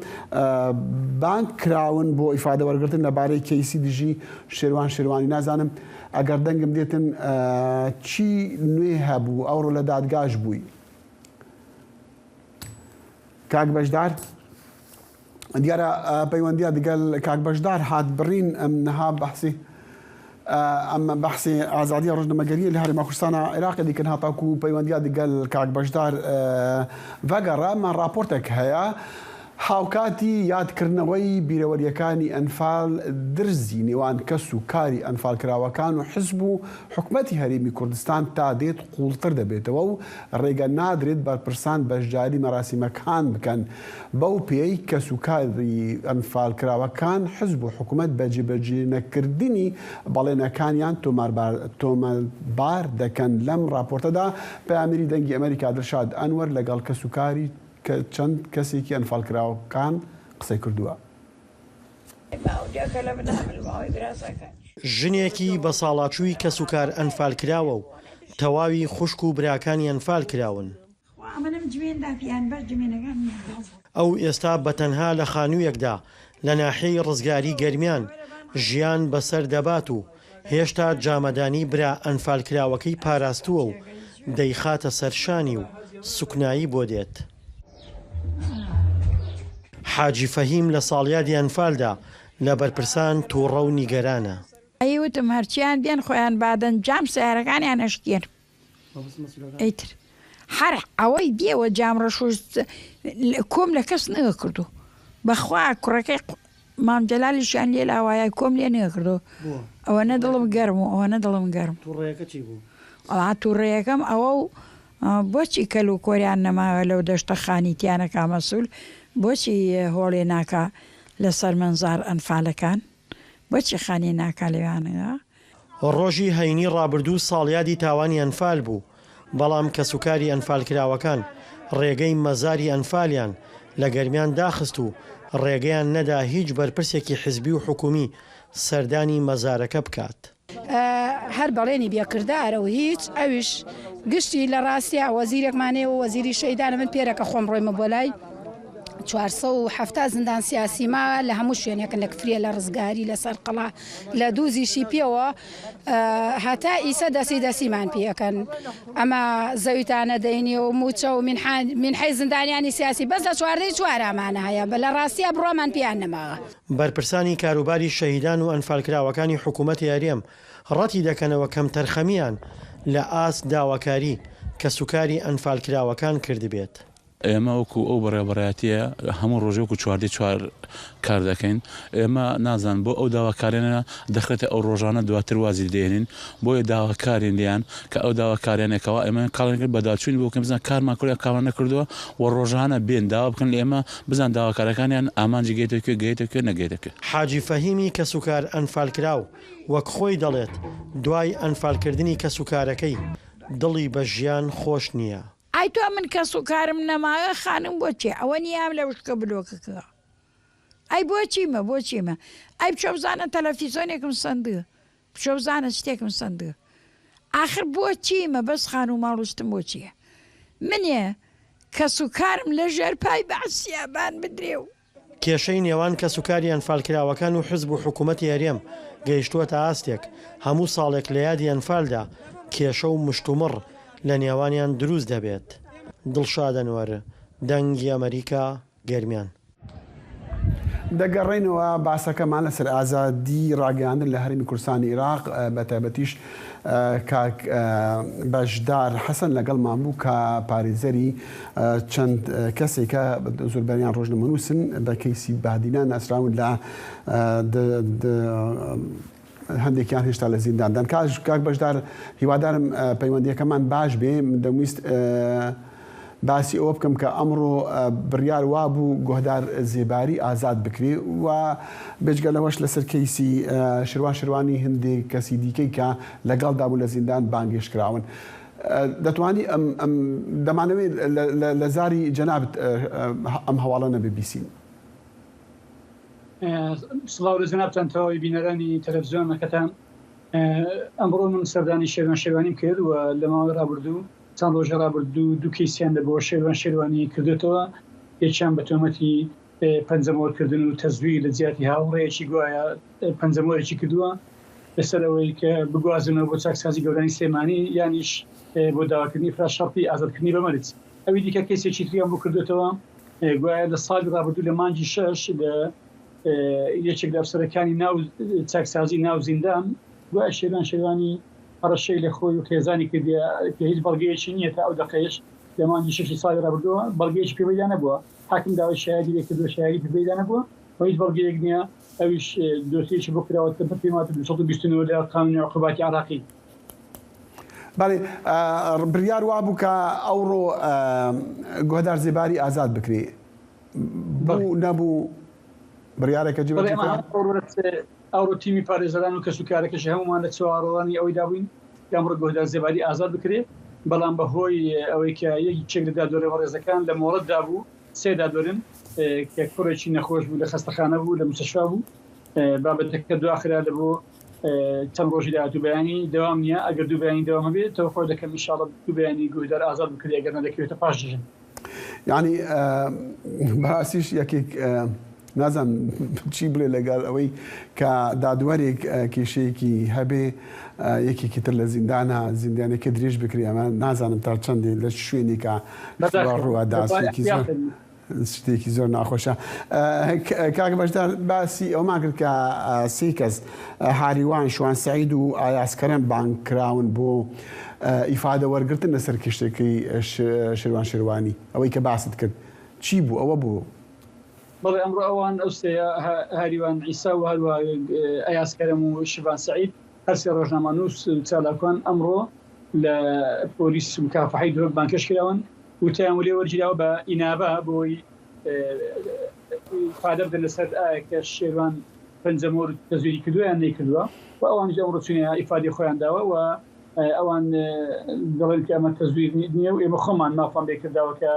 bang kirawin bo îfade wergirtin le barê keysî dijî Şêrwan Şêrwanî. Nazanim eger dengim dêtin, e, çî nûê hebû, ewro le dadgah ji bûyî? کاک بەشدار. دیارە، ئە، پەیوەندیە دەگەل کاک بەشدار هات بڕین، ئەم نەها بەحسی، ئە، ئەم بەحسی ئازادیە ڕۆژنامەگەریە لە هەرێما کوردستانە عێراقی دیکەن هاتاکو پەیوەندیە دەگەل کاک بەشدار، ئە، ڤەگەڕە. ئەمە ڕاپۆرتێک هەیە. هاوکاتی یادکردنەوەی بیرەوەریەکانی ئەنفال درزی نێوان کەس و کاری ئەنفالکراوەکان و حزب و حکومەتی هەرێمی کوردستان تا دێت قوڵتر دەبێتەوە و ڕێگە نادرێت بەرپرسان بەشداری مەراسیمەکان بکەن. بەو پێی کەس و کاری ئەنفالکراوەکان حزب و حکومەت بە جێبەجێ نەکردنی بەڵێنەکانیان تۆماربار، تۆمەبار دەکەن. لەم ڕاپۆرتەدا پەیامنێری دەنگی ئەمریکا دڵشاد ئەنوەر لەگەڵ کەس و کاری کە چەند کەسێکی ئەنفالکراوەکان قسەی کردووە. ژنێکی بە ساڵاچووی کەس و کار ئەنفالکراوە و تەواوی خوشک و براکانی ئەنفالکراون. ئەو ئێستا بە تەنها لە خانوویەکدا لە ناحیەی ڕزگاری گەرمیان ژیان بەسەر دەبات و هێشتا جامەدانی برا ئەنفالکراوەکەی پاراستووە و دەیخاتە سەرشانی و سوکنایی بۆ دێت. حاجی فەهیم لە ساڵیادی ئەنفالدا لە بەرپرسان تووڕە و نیگەرانە. ئەی وتم هەرچیان بێن خۆیان بادەن جام سیارەکانیان ئەشکێن. ئەیتر هەر ئەوەی دێوە جام ڕەشوشت کۆم لە کەس نەکردو. بەخوا کوڕەکەی ق-، مام جەلالیشیان لێ لاوایە کۆم لێ نەکردو. ئەوەنە دڵم گەرم و ئەوەنە دڵم گەرم. تووڕەیەکە چی بوو؟ ئەڵا تووڕەیەکەم ئەوە و، ئە، بۆچی کەل و کۆریان نەماوە لەو دەشتە خانیتیانەکە مەسول؟ بۆچی هۆڵێ ناکا لەسەر منزار ئەنفالەکان؟ بۆچی خانی ناکا لەوانەیە؟ ڕۆژی هەینی ڕابردوو ساڵیادی تاوانی ئەنفال بوو، بەڵام کەسوکاری ئەنفالکراوەکان ڕێگەی مەزاری ئەنفالیان لە گەرمیان داخست و ڕێگەیان نەدا هیچ بەرپرسێکی حزبی و حکومی سەردانی مەزارەکە بکات. ئە، هەر بەڵێنی بێکردارە و هیچ، ئەویش گشتی لە ڕاستیا وەزیرێکمانەیە و وەزیری شەیدانە، من پێرەکە خۆم ڕۆیمە بۆ لای چوار سەد و حەفتا زیندان سیاسی ماوە لە هەموو شوێنێکن، لە کفریە، لە ڕزگاری، لە سەرقەڵا، لە دووزیشی پێوە، ئە، هەتا ئیسە دەسی دەسیمان پێەکەن. ئەمە زەویتانە دەینی و موچە و مینحان-، مینحەی زیندانیانی سیاسی بەس لە چواردەی چوارامانە هەیە، بە لە ڕاستیە بڕۆمان پێیان نەماوە. بەرپرسانی کاروباری شەهیدان و ئەنفالکراوەکانی حکوومەتی هەرێم ڕەتی دەکەنەوە کەمتەرخەمیان لە ئاست داواکاری کەسوکاری ئەنفالکراوەکان کردبێت. ئێمە وەکو ئەو بەڕێوەبەڕایەتیە هەموو ڕۆژێ وەکو چواردەی چوار کار دەکەین. ئێمە نازان بۆ ئەو داواکارانە دەخرێتە ئەو ڕۆژانە دواتر وازی دێنین. بۆیە داواکارین لیان کە ئەو داواکاریانێکەوە ئێمە کاڵێن کرد بەداچوونی بۆ کەم بزان کارمان کردیان کارمان نەکردووە و ڕۆژانە بێن داوا بکەن لە ئێمە بزان داواکارەکانیان ئامانجی گەیتە کوێ، گەیتە کوێ، نەگەیتە کوێ. حاجی فەهیمی کەسوکار ئەنفالکراو وەک خۆی دەڵێت، دوای ئەنفالکردنی کەسوکارەکەی دڵی بە ژیان خۆش نییە. ئای تۆ من کەس و کارم نەماوە، خانم بۆچێ؟ ئەوە نیام لە وشکە بلۆکەکە. ئەی بۆچی مە، بۆچی مە؟ ئەی بچۆ بزانە تەلەفیزۆنێکم سندی، بچۆ بزانە شتێکم سندی. ئاخر بۆچی مە؟ بەس خانوو ماڵوشتم بۆچیە؟ منێ کەس و کارم لە ژێر پای بەعسیابان بدرێ و کێشەی نێوان کەسوکاری ئەنفالکراوەکان و حزب و حکوومەتی هەرێم گەیشتووەتە ئاستێک هەموو ساڵێک لە یادی ئەنفالدا کێشە و مشتومڕ لە نێوانیان دروست دەبێت. دڵشاد ئەنوەر، دەنگی ئەمریکا، گەرمیان. دەگەڕێنەوە باسەکەمان لەسەر ئازادی ڕاگەیاندن لە هەرێمی کوردستانی عێراق، بە تایبەتیش کاک بەشدار حەسەن لەگەڵمان بوو کە پارێزەری چەند کەسێکە زۆربەریان ڕۆژنامەنووسن بە کەیسی بادینان ناسراون لە د-، د-، هەندێکیان هێشتا لە زینداندان. کاک، کاک بەشدار، هیوادارم پەیوەندیەکەمان باش بێ. من دەمویست باسی ئەوە بکەم کە ئەمڕۆ بڕیار وا بوو گۆهدار زێباری ئازاد بکرێ و بێجگە لەوەش لەسەر کەیسی شروان شروانی هەندێک کەسی دیکەی کە لەگەڵدا بوو لە زیندان بانگێشت کراون. دەتوانی ئەم، ئەم دەمانەوێت لە، لە، لە زاری جەنابت ئەم هەواڵانە ببیسین. سڵاو لە جەنابتان تەواوی بینەرانی تەلەڤزیۆنەکەتان. ئەمڕۆ من سەردانی شێروان شێروانیم کرد و لە ماوەی ڕابردوو، چەند ڕۆژە ڕابردوو دوو کەیسیان لە بۆ شێروان شێروانی کردێتەوە. یەکیان بە تۆمەتی پەنجەمۆرکردن و تەزویر لە جیاتی هاوڕێیەکی گوایە پەنجەمۆرێکی کردووە لەسەر ئەوەی کە بگوازنەوە بۆ چاکسازی گەورانی سلێمانی، یانیش بۆ داواکردنی فرا شەرتی ئازادکردنی بە مەرج. ئەوی دیکە کەیسێکی تریان بۆ کردێتەوە گوایە لە ساڵی ڕابردوو لە مانگی شەش لە یەکێک لە ئەفسەرەکانی ناو چاکسازی ناو زیندان، گوایە شێروان شێروانی هەڕەشەی لە خۆی و خێزانی کردیە کە هیچ بەڵگەیەکی نییە تا ئەو دەقەیەش. لە مانگی شەشی ساڵی ڕابردووە بەڵگەیەکی پێ پەیدا نەبووە، حاکم داوای شایەتی لێ کردووە، شایەتی پێ پەیدا نەبووە و هیچ بەڵگەیەک نییە. ئەویش دۆسیەکی بۆ کراوەتە بەر پێی مادە دوو سەد و بیست و نۆ لە قانونی عقوباتی عراقی. بەڵێ، بڕیار وا بوو کە ئەوڕۆ گوهدار زێباری ئازاد بکرێ، بوو نەبوو بڕیارێکە جێبەجێ کرا؟ ئەوڕۆ تیمی پارێزەران و کەسوکارەکەش هەموومان لە چاوەڕوانی ئەوەی دابووین کە ئەمڕۆ گوهدار زێباری ئازاد بکرێ، بەڵام بەهۆی ئەوەی کە یەکێک لە دادوەرە بەڕێزەکان لە مۆڵەتدا بوو، سێ دادوەرن کە کوڕێکی نەخۆش بوو، لە خەستەخانە بوو، لە مستەشفا بوو، بابەتەکە دواخرا لە بۆ چەند ڕۆژی داهاتوو بەیانی دەوام نییە. ئەگەر دوو بەیانی دەوام هەبێت، تەوەقع دەکەم ئینشاڵڵا دوو بەیانی گوهدار ئازاد بکرێ، ئەگەر نەدەکەوێتە پاش دژن. یعنی، بەڕاستیش یەکێک، نازانم چی بڵێ لەگەڵ ئەوەی کە دادوەرێک کێشەیەکی هەبێ، یەکێکی تر لە زیندانە، زیندانەکە درێژ بکرێ، ئەمە نازانم تا چەندێ لە شوێنێکە ڕووەدا، شتێکی زۆر شتێکی زۆر ناخۆشە. کاک بەشدار، باسی ئەومان کرد کە سێ کەس، هاریوان، شوان سەعید و ئایاس کەرەم بانگ کراون بۆ ئیفادە وەرگرتن لەسەر کێشەکەی شێروان شێروانی. ئەوەی کە باست کرد چی بوو؟ ئەوە بوو؟ بەڵێ، ئەمڕۆ ئەوان، ئەو سێیە، هاریوان عیسا و هەروە ئەیاس کەرەم و شیروان سەعید، هەر سێ ڕۆژنامەنووس و چالاکوان ئەمڕۆ لە پۆلیس مکافحەی دهۆک بانگکەش کراون. وتیان ولێ وەرگیراوە بە ئینابە بۆی ئیفادە بدەن لەسەر ئایا کە شێروان پەنجەمۆر تەزویری کردووە یان نەیکردووە و ئەوانیش ئەمڕۆ چوونە ئیفادەی خۆیان داوە و ئەوان دەڵێن کە ئەمە تەزویر نییە و ئێمە خۆمان مافمان لێ کرداوە کە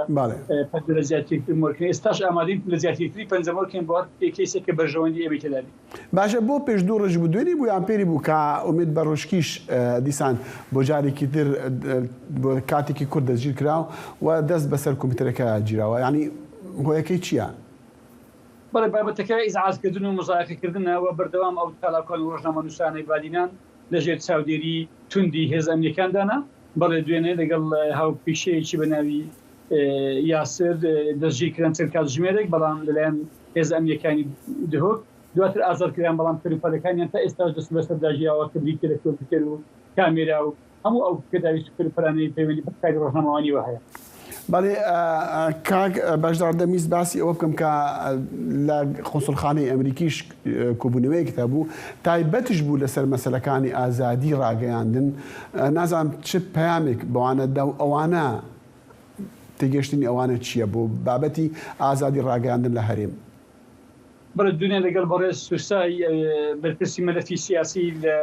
پەنجەرە زیاتری مۆر کەین. ئێستاش ئامادەین لە زیاتری پەنجەمۆر کەین بۆ هەر کەیسێک کە بەرژەوەندی ئێمەی تێدا بێت. باشە، بۆ پێش دوو ڕۆژ بوو، دوێنی بوو یان پێری بوو کە ئومێد بەڕۆشکیش دیسان بۆ جارێکی تر بۆ کاتێکی کورت دەستگیر کراو و دەست بەسەر کۆمپیوتەرەکە گیراوە، یعنی هۆیەکەی چییە؟ بەڵێ، بابەتەکە ئیزعاجکردن و مزایەقەکردنە و بەردەوام ئەو چالاکوان و ڕۆژنامەنووسانەی بادینان لەژێر چاودێری توندی هێزە ئەمنیەکاندانە. بەڵێ، دوێنێ لەگەڵ هاوپیشەیەکی بە ناوی یاسر دەستگیر کران چەند کاتژمێرێک، بەڵام لەلایەن هێزە ئەمنیەکانی دهۆک دواتر ئازاد کران، بەڵام کەلوپەلەکانیان تا ئێستاش دەست بەسەر داگیراوە کە بریتیە لە کۆمپیوتەر و کامێرا و هەموو ئەو پێداویست و کەلوپەلانەی پەیوەندی بە کاری ڕۆژنامەوانیەوە هەیە. بەڵێ، کاک بەشدار، دەمویست باسی ئەوە بکەم کە لە قونسڵخانەی ئەمریکیش کۆبوونەوەیەک هەبوو، تایبەتش بوو لەسەر مەسەلەکانی ئازادی ڕاگەیاندن. نازانم چ پەیامێک بەوانە دا و ئەوانە تێگەشتنی ئەوانە چییە بۆ بابەتی ئازادی ڕاگەیاندن لە هەرێم؟ بەڵێ، دوێنێ لەگەڵ بەڕێز سوسای، بەرپرسی مەلەفی سیاسی لە،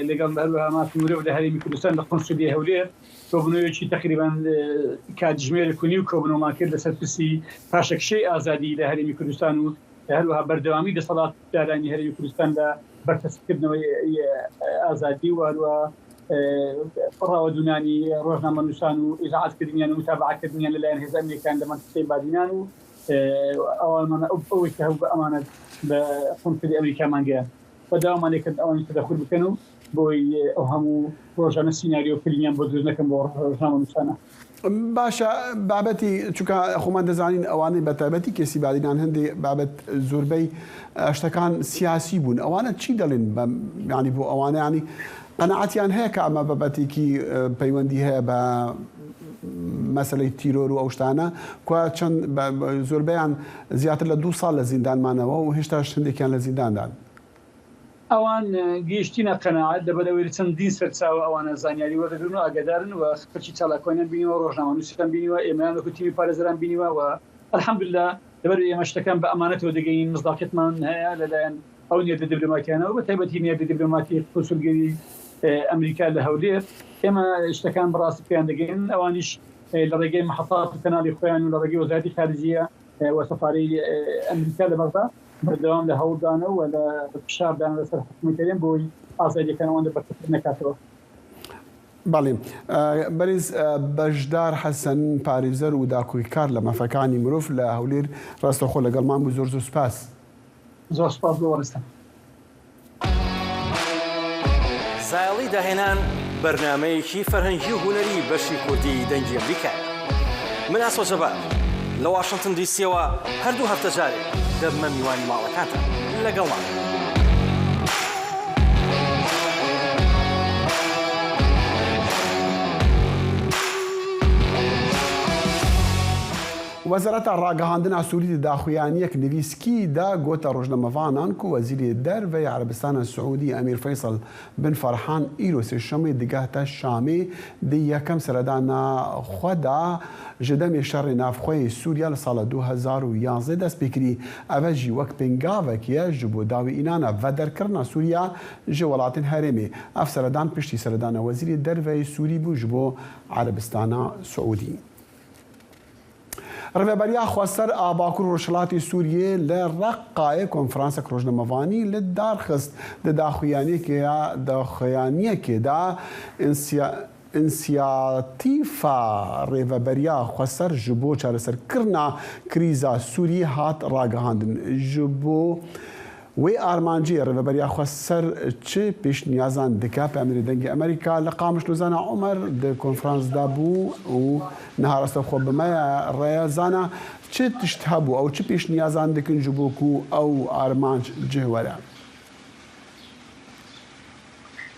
لەگەڵ هەروەها مافی مرۆڤ لە هەرێمی کوردستان لە قونسولی هەولێر کۆبوونەوەیەکی تەقریبەن کاتژمێرێک و نیو کۆبوونەوەمان کرد لەسەر پرسی پاشەکشەی ئازادی لە هەرێمی کوردستان و هەروەها بەردەوامی دەسەڵاتدارانی هەرێمی کوردستان لە بەرتەسکردنەوەی ئازادی و هەروەها ڕاوەدونانی ڕۆژنامەنووسان و ئیزعاجکردنیان و متابعەکردنیان لەلایەن هێزە ئەمنیەکان لە مەنتیقەی بادینان و ئەوانمانە ئەو ئەوەی کە هەبوو بە ئەمانەت بە قونسولی ئەمریکامان گەیاند و داوامان لێ کرد ئەوانی تەدەخول بکەن و بۆی ئەو هەموو ڕۆژانە سیناریۆ فیلمیان بۆ دروست نەکەن بۆ ڕۆژنامەنووسانە. باشە، بابەتی، چونکە خۆمان دەزانین ئەوانەی بە تایبەتی کێسی بادینان هەندێ بابەت زۆربەی شتەکان سیاسی بوون، ئەوانە چی دەڵێن بە، یعنی بۆ ئەوانە، یعنی قەناعەتیان هەیە کە ئەمە بابەتێکی پەیوەندی هەیە بە مەسەلەی تیرۆر و ئەو شتانە، کوا چەند زۆربەیان زیاتر لە دوو ساڵ لە زیندانمانەوە و هێشتاش هەندێکیان لە زینداندان؟ ئەوان گەیشتینە قەناعەت، لەبەر ئەوەی لە چەندین سەرچاوە ئەوانە زانیاری وەردەگرن و ئاگادارن و خەڵکی چالاکوانیان بینیوە، ڕۆژنامەنووسەکان بینیوە، ئێمەیان وەکو تیمی پارێزەران بینیوە و ئەلحەمدوللا لەبەر ئێمە شتەکان بە ئەمانەتەوە دەگەین، مزداقیتمان هەیە لەلایەن ئەو نێردە دیبلۆماتیانەوە، بە تایبەتی نێردە دیبلۆماتی قونسولگەری ئەمریکا لە هەولێر. ئێمە شتەکان بەڕاستی پێیان دەگەین، ئەوانیش لە ڕێگەی محەسات و کەناڵی خۆیان و لە ڕێگەی وەزارەتی خارجیە و سەفارەی ئەمریکا لە بەغدا بەردەوام لە هەوڵدانە و لە فشاردانە لەسەر حکومەتی هەرێم بۆی ئازادیەکان ئەوان دەبەرتەسک نەکاتەوە. بەڵێ. بەریز بەشدار حەسەن، پارێزەر و داکۆکیکار لە مافەکانی مرۆڤ لە هەولێر، ڕاستەخۆ لەگەڵمان بوو. زۆر زۆر سپاس. زۆر سپاس بۆ وەڕستن. زایەڵی داهێنان، بەرنامەیەکی فەرهەنگی و هونەری بەشی کوردی دەنگی ئەمریکا. من ئاسۆ جەبار. لە واشنتن دیسیەوە هەردوو هەفتە جارێک دەبمە میوانی ماڵەکانتان. لەگەڵمان. Wezareta Ragihandina Sûrî di daxuyaniyek nivîskî de gote rojnamevanan ku Wezîrê Derve yê Erebistana Siûdî Emîr Feysal bin Ferhan îro sêşemê digehte Şamê, di yekem seredana xwe de ji demê şerê navxwe yê Sûriya li sala du hezar û yanzdeh dest pê kirî. Ev jî wek pêngavek ye ji bo dawî înana vederkirina Sûriya ji welatên herêmê. Ev seredan piştî seredana Wezîrê Derve yê Sûrî bû ji bo Erebistana Siûdî. Rêveberiya Xweser a Bakur Rojhilatê Sûriyê li Reqqayê konferansek rojnamevanî li dar xist. Di daxuyaniyekê ya, daxuyaniyekê de însiya-, însiyatîfa Rêveberiya Xweser ji bo çareserkirina krîza Sûriyê hat ragihandin. Ji bo Wê armancê Rêveberiya Xweser çi pêşniyazan dike? Peyamnêrê Dengê Amerîka li Qamişlo Zana Omer di konferans de bû û niha rastewxwe bi me re ye. Zana, çi tişt hebû? Ew çi pêşniyazan dikin ji bo ku ew armanc cih were?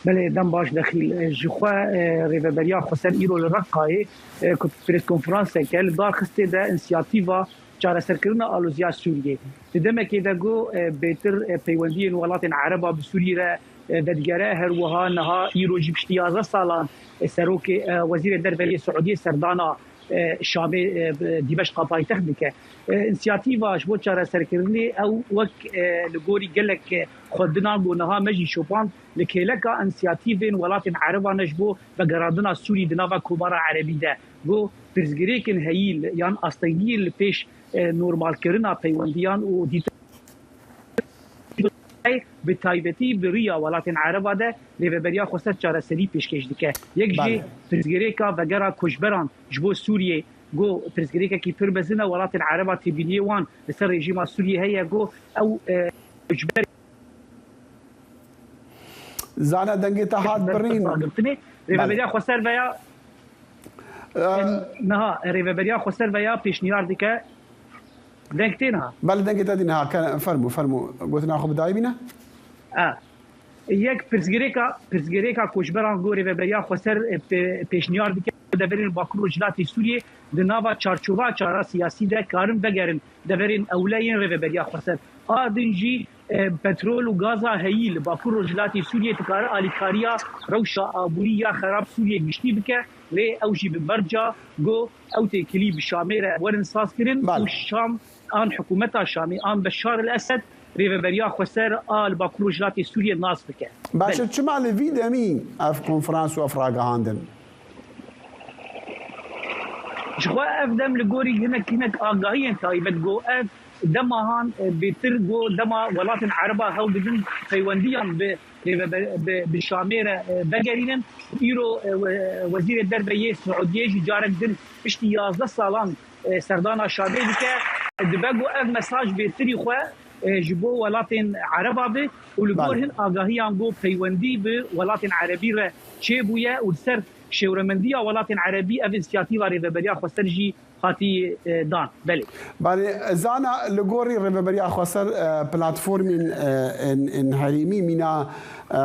Belê, dem baş Dexîl. Ji xwe e, Rêveberiya Xweser îro li Reqqayê e, ku preskonferanseke li dar xistê de însiyatîva çareserkirina aloziya Sûriyê. Di demekê de ku e, bêtir e, peywendiyên welatên Ereba bi Sûriyê re e, vedigere, her wiha niha îro jî piştî yazdeh salan e, serokê e, Wezîrê Derve yê Siûdiyê serdana e, Şamê e, Dîmeşqa paytext dike. E, Însiyatîva ji bo çareserkirinê ew wek e, li gorî gelek e, xwendinan ku niha me jî şopand li kêleka însiyatîvên welatên Ereba ne ji bo vegerandina Sûrî di nava Komara Erebî de. Got, pirsgirêkên heyî li, yan astengiyên li pêş e, normalkirina peywendiyan û dîtin bi taybetî bi riya welatên Ereba de Rêveberiya Xweser çareserî pêşkêş dike. Yek jî Belê. pirsgirêka vegera koçberan ji bo Sûriyê, got, pirsgirêkekî pir mezin e, welatên Ereba têbîniyê wan li ser rejîma Sûriyê heye, got, ew e, koçber Zana, dengê te hat birîn. Rêveberiya Xweser veya niha Rêveberiya Xweser veya pêşniyar dike. Deng tê niha. Belê, dengê te dî niha. Fermû, fermû. Gotina xwe bi dayî bîne. A. Yek pirsgirêka, pirsgirêka koçberan ku Rêveberiya Xweser e, pê- pêşniyar dike, deverên Bakur û Rojhilatê Sûriyê di nava çarçova çara siyasî de karin vegerin deverên ewle yên Rêveberiya Xweser. A din jî e, petrol û gaza heyî li Bakur Rojhilatê Sûriyê dikare alîkariya rewşa aborî ya xerab Sûriyê giştî bike, lê ew jî bi merca got ew têkilî bi Şamê re werin sazkirin Belê. û Şam an hikûmeta Şamê an Beşar el Esed Rêveberiya Xweser a li Bakur Rojhilatê Sûriyê nas bike. Baş e, Belê. çima li vî demî ev konferans û ev ragihandin? Ji xwe ev dem li gorî hinek hinek agahiyên taybet got, ev dema han e, bêtir got, dema welatên Ereba hewl didin peywendiyan bi, bi, bi, bi Şamê re e, vegerînin. Îro e, we- Wezîrê Derve yê Siûdiyê jî carek din piştî yazdeh salan e, serdana Şamê dike. Dibe got ev mesaj bêtirî xwe e, ji bo welatên Ereba be û li gor Belê. hin agahiyan got peywendî bi welatên Erebî re çêbûye û li ser şêwremendiya welatên Erebî ev însiyatîva Rêveberiya Xweser jî hatî e, dan. Belê. Belê, Zana, li gorî Rêveberiya Xweser e, platformên e, ên, ên herêmî mîna e, e,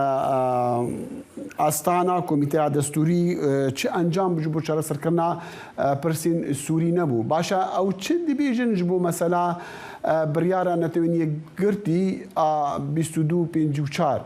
Astana Komîteya Destûrî e, çi encam ji bo çareserkirina e, pirsên Sûrî nebû. Baş e, ew çi dibêjin ji bo mesela e, biryara Netewên Yekgirtî a bîst û du pêncî û çar?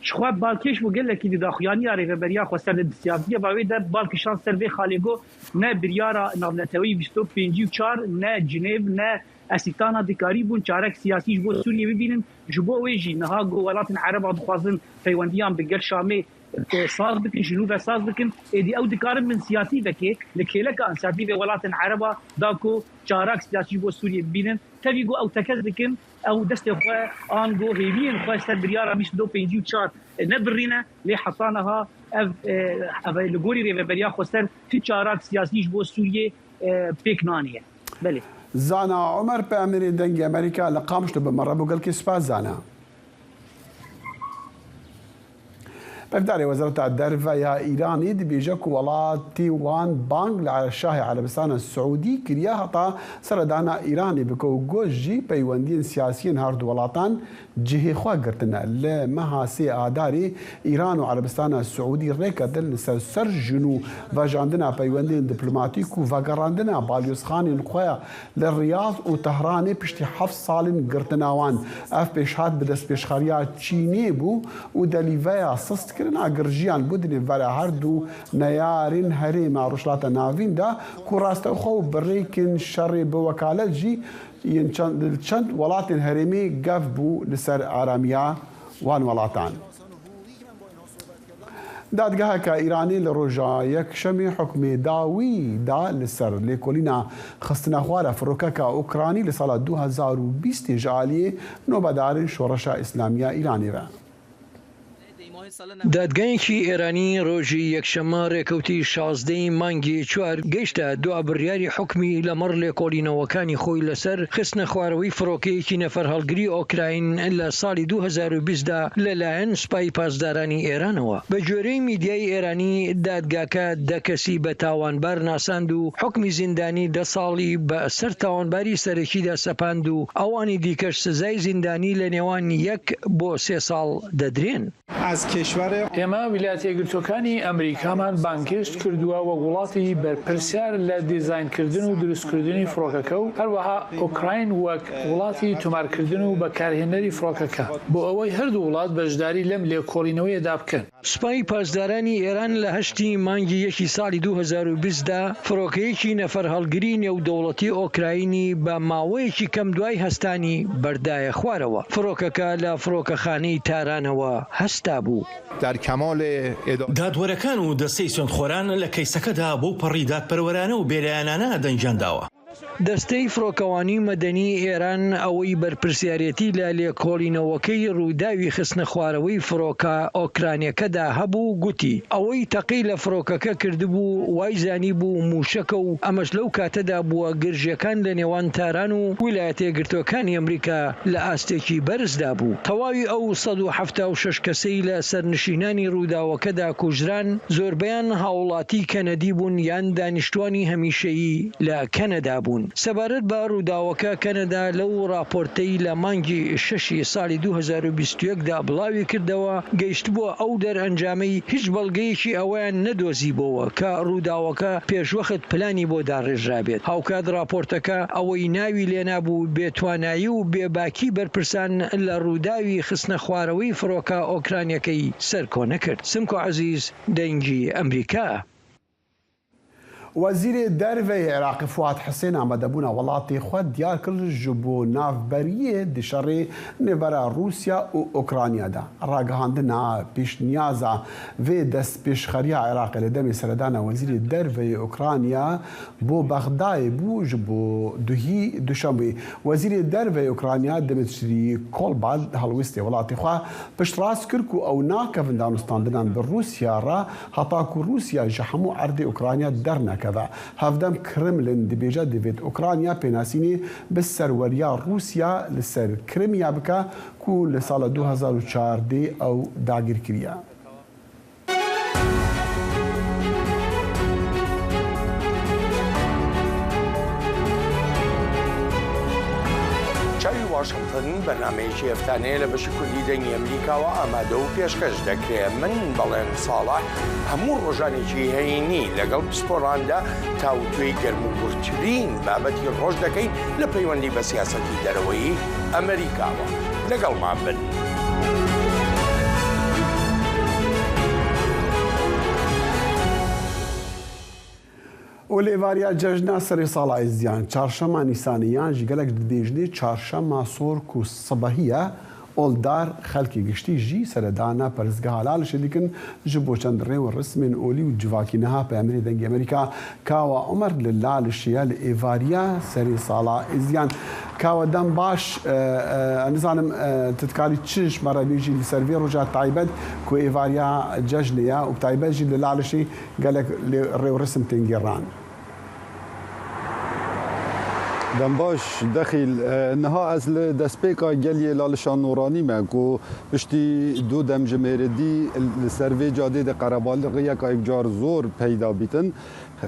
Ji xwe balkêş bû gelekî di daxuyaniya Rêveberiya Xweser de di siyasî cevabê de bal kişand ser vê xalê got ne biryara navneteweyî bîst û pêncî û çar, ne Cinêv, ne Esîtana dikarîbûn çarek siyasî ji bo Sûriyê bibînin. Ji bo wê jî niha ku welatên Ereba dixwazin peywendiyan bi gel Şamê e, saz bikin, ji nû ve saz bikin, êdî ew dikarin bi însiyatîvekê li kêleka însiyatîvê welatên Ereba da ku çarek siyasî ji bo Sûriyê bibînin. Tevî ku ew tekez dikin, ew destê xwe an ku hêviyên xwe ser biryara bîst û du pêncî û çar nebirîne, lê heta niha ev, e, ev li gorî Rêveberiya Xweser ti çarek siyasî ji bo Sûriyê e, pêk naniye. Belê. Zana Omer, peyamnêrê Dengê Amerîka li Qamişlo bi me re bû. Gelkî spas, Zana. Berdarê Wezareta Derve ya Îranê dibêje ku welatê wan bang li Şahê Erebistana Siûdî kiriye heta seredana Îranê bike û got jî peywendiyên siyasiyên her du welatan cihê xwe girtine. Li meha sê Adarê Îran û Erebistana Siûdî rêketin li ser serjûn û vejandina peywendiyên diplomatîk û vegerandina balyozxanên xwe li Riyad û Tehranê piştî heft salên girtina wan. Ev pêşhat bi destpêşxeriya Çînê bû û delîveya sistkirina girjiyan bû di nêvera her du neyarên herêma Rojhilata Navîn de ku rastewxwe û bi rêkên şerê bi wekalet jî yên çend, li çend welatên herêmê gef bû li ser aramiya wan welatan. Dadgeheke Îranê li roja Yekşemê hukmê dawî da li ser lêkolîna xistina xwara firokeka Ukranî li sala du hezar û bîstê ji aliyê nobedarên Şoreşa Îslamî ya Îranê ve. دادگایەکی ئێرانی ڕۆژی یەکشەممە ڕێکەوتی شازدەی مانگی چوار گەیشتە دوا بڕیاری حکمی لەمەڕ لێکۆڵینەوەکانی خۆی لەسەر خستنە خوارەوەی فڕۆکەیەکی نەفەرهەڵگری ئۆکراین لە ساڵی دوو هەزار و بیست دا لەلایەن سوپای پاسدارانی ئێرانەوە. بە گوێرەی میدیای ئێرانی، دادگاکە دە کەسی بە تاوانبار ناساند و حکمی زیندانی دە ساڵی بە سەر تاوانباری سەرەکیدا سەپاند و ئەوانی دیکەش سزای زیندانی لە نێوان یەک بۆ سێ ساڵ دەدرێن. ئێمە ویلایەتە یەکگرتووەکانی ئەمریکامان بانگهێشت کردووە وەک وڵاتی بەرپرسیار لە دیزاینکردن و دروستکردنی فڕۆکەکە و هەروەها ئۆکراین وەک وڵاتی تۆمارکردن و بەکارهێنەری فڕۆکەکە، بۆ ئەوەی هەردوو وڵات بەشداری لەم لێکۆڵینەوەیەدا بکەن. سوپای پاسدارانی ئێران لە هەشتی مانگی یەکی ساڵی دوو هەزار و بیست دا فڕۆکەیەکی نەفەرهەڵگری نێودەوڵەتی ئۆکراینی بە ماوەیەکی کەم دوای هەستانی بەردایە خوارەوە. فڕۆکەکە لە فڕۆکەخانەی تارانەوە هەستا بوو. در کمال ادامه. دادوەرەکان و دەستەی سوێندخۆران لە کەیسەکەدا بەو پەڕی دادپەروەرانە و بێلایەنانە دەنگیان داوە. دەستەی فڕۆکەوانی مەدەنی ئێران ئەوەی بەرپرسیارەتی لە لێکۆڵینەوەکەی ڕووداوی خستنە خوارەوەی فڕۆکە ئۆکرانیەکەدا هەبوو، گوتی ئەوەی تەقەی لە فڕۆکەکە کردبوو، وای زانی بوو موشەکە و ئەمەش لەو کاتەدا بووە گرژیەکان لە نێوان تاران و ویلایەتە یەکگرتووەکانی ئەمریکا لە ئاستێکی بەرزدا بوو. تەواوی ئەو سەد و حەفتا و شەش کەسەی لە سەرنشینانی ڕووداوەکەدا کوژران، زۆربەیان هاوڵاتی کەنەدی بوون یان دانیشتوانی هەمیشەیی لە کەنەدا بوون. سەبارەت بە ڕووداوەکە، کەنەدا لەو ڕاپۆرتەی لە مانگی شەشی ساڵی دوو هەزار و بیست و یەک دا بڵاوی کردەوە، گەیشتبووە ئەو دەرئەنجامەی هیچ بەڵگەیەکی ئەوەیان نەدۆزیبۆوە کە ڕووداوەکە پێشوەخت پلانی بۆ داڕێژرابێت. هاوکات ڕاپۆرتەکە ئەوەی ناوی لێنابوو بێتوانایی و بێباکی بەرپرسان لە ڕووداوی خستنە خوارەوەی فڕۆکە ئۆکرانیەکەی سەرکۆنە کرد. سمکۆ عەزیز، دەنگی ئەمریکا. Wezîrê Derve yê Iraqê Fuad Hisên amadebûna welatê xwe diyar kir ji bo navberiyê di şerê nêvera Rûsya û Ukrayna de. Ragihandina pêşniyaza vê destpêşxeriya Iraqê li demê seredana Wezîrê Derve yê Ukrayna bo Bexdayê bû ji bo duhî Duşemê. Wezîrê Derve yê Ukrayna Dmytri Kuleba helwestê welatê xwe piştrast kir ku ew nakevin danûstandinan bi Rûsya re heta ku Rûsya ji hemû erdê Ukrayna dernekeve. Hevdem Kremlin dibêje divêt Ukrayna pênasînê bi serweriya Rûsya li ser Krimiya bike ku li sala du hezar û çardeh ew dagîr kiriye. چاوی واشنگتن، بەرنامەیەکی هەفتانەیە لە بەشی کوردی دەنگی ئەمریکاوە ئامادە و پێشکەش دەکرێت. من بەڵێن ساڵح هەموو ڕۆژانێکی هەینی لەگەڵ پسپۆراندا تاوتوێی گەرموگورترین بابەتی ڕۆژ دەکەین لە پەیوەندی بە سیاسەتی دەرەوەی ئەمریکاوە. لەگەڵمان بن. û li êvariya cejna serê sala Êziyan, çarşema Nîsanê yan jî gelek dibêjinê çarşema sor ku sibehî ye, oldar xelkê giştî jî seredana perestgeha Lalişê dikin ji bo çend rê û rismên olî û civakî. Niha peyamêrê Dengê Amerîka Kawa Omer li Lalişê ye li êvariya serê sala Êziyan. Kawa dem baş, e, e, nizanim, e, tu dikarî çi ji me re bêjî li ser vê roja taybet ku êvariya cejnê ye û bi taybet jî li Lalişê gelek lê rê û risim tên gêran. Dem baş, Dexîl. E, niha ez li destpêka geliyê Lalişa Nûranî me ku piştî du demjimêrê dî li ser vê cadê de qerebalixiyeka yekcar zor peyda bîtin.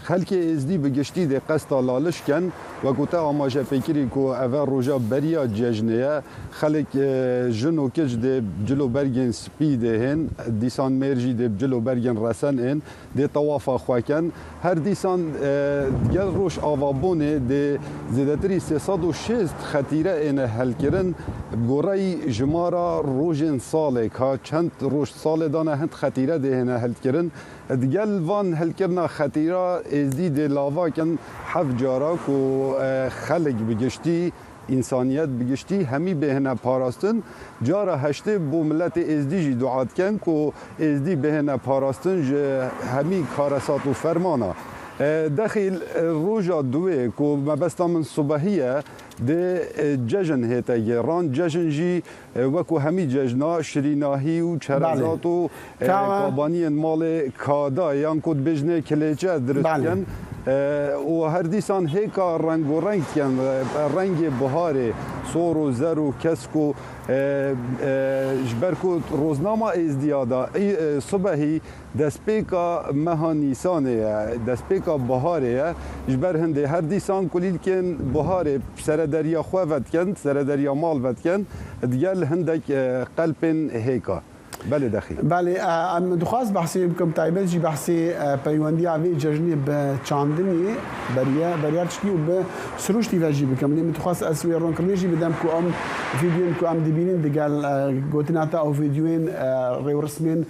Xelkê êzdî bi giştî dê qesta Laliş ken, wekû te amaje pê kirî ku eve roja beriya cejnê ye. Xelk, e, jin û kic dê cil û bergên spî dê hên, dîsan mêr jî dê cil û bergên resen ên. Dê tewafa xwe ken. Her dîsan, e, gel Rojavabûnê dê zêdetirî sê sed û şêst xetîre êne helkirin. Bi goreyî jimara rojên salê, ka çend roj salê dane, hind xetîre dê hêne helkirin. Di gel van helkirina xetîra êzdî dê lava kin heft cara ku, e, xelk bi giştî, însaniyet bi giştî hemî bêhine parastin. Cara heştê bo miletê êzdî jî dua dikin ku êzdî bêhine parastin ji hemî karesat û fermana. E, Dexîl, e, roja duwê ku mebesta min subehî ye, dê, e, cejin hête gêran. Cejin jî, e, wekû hemî cejna şirînahî û çerezat û, e, kabaniyên malê kada yan ku dibêjinê kilêçe dirist dikin. E, û her dîsan hêka rengoreng dikin, e, rengê buharê, sor û zer û kesk û, e, e, ji ber ku roznama êzdiya da, ê, e, subehî destpêka meha Nîsanê ye, destpêka buharê ye. Ji ber hindê her dîsan kulîlkên buharê serederiya xwe vedikin, serederiya mal vedikin, digel hindek, e, qelpên hêka. Belê Dexî. Belê, e, em dixwaz behsê bikim, taybet jî behsê, e, peywendiya vê cejnê bi çandinê beriye, beriya tiştî û bi sirûştî ve jî bikim. Lê min dixwaz ez wê ronkirinê jî bidim ku em vîdyoyên ku em dibînin digel, e, gotina te û vîdyoyên, e, rêwrismên, e,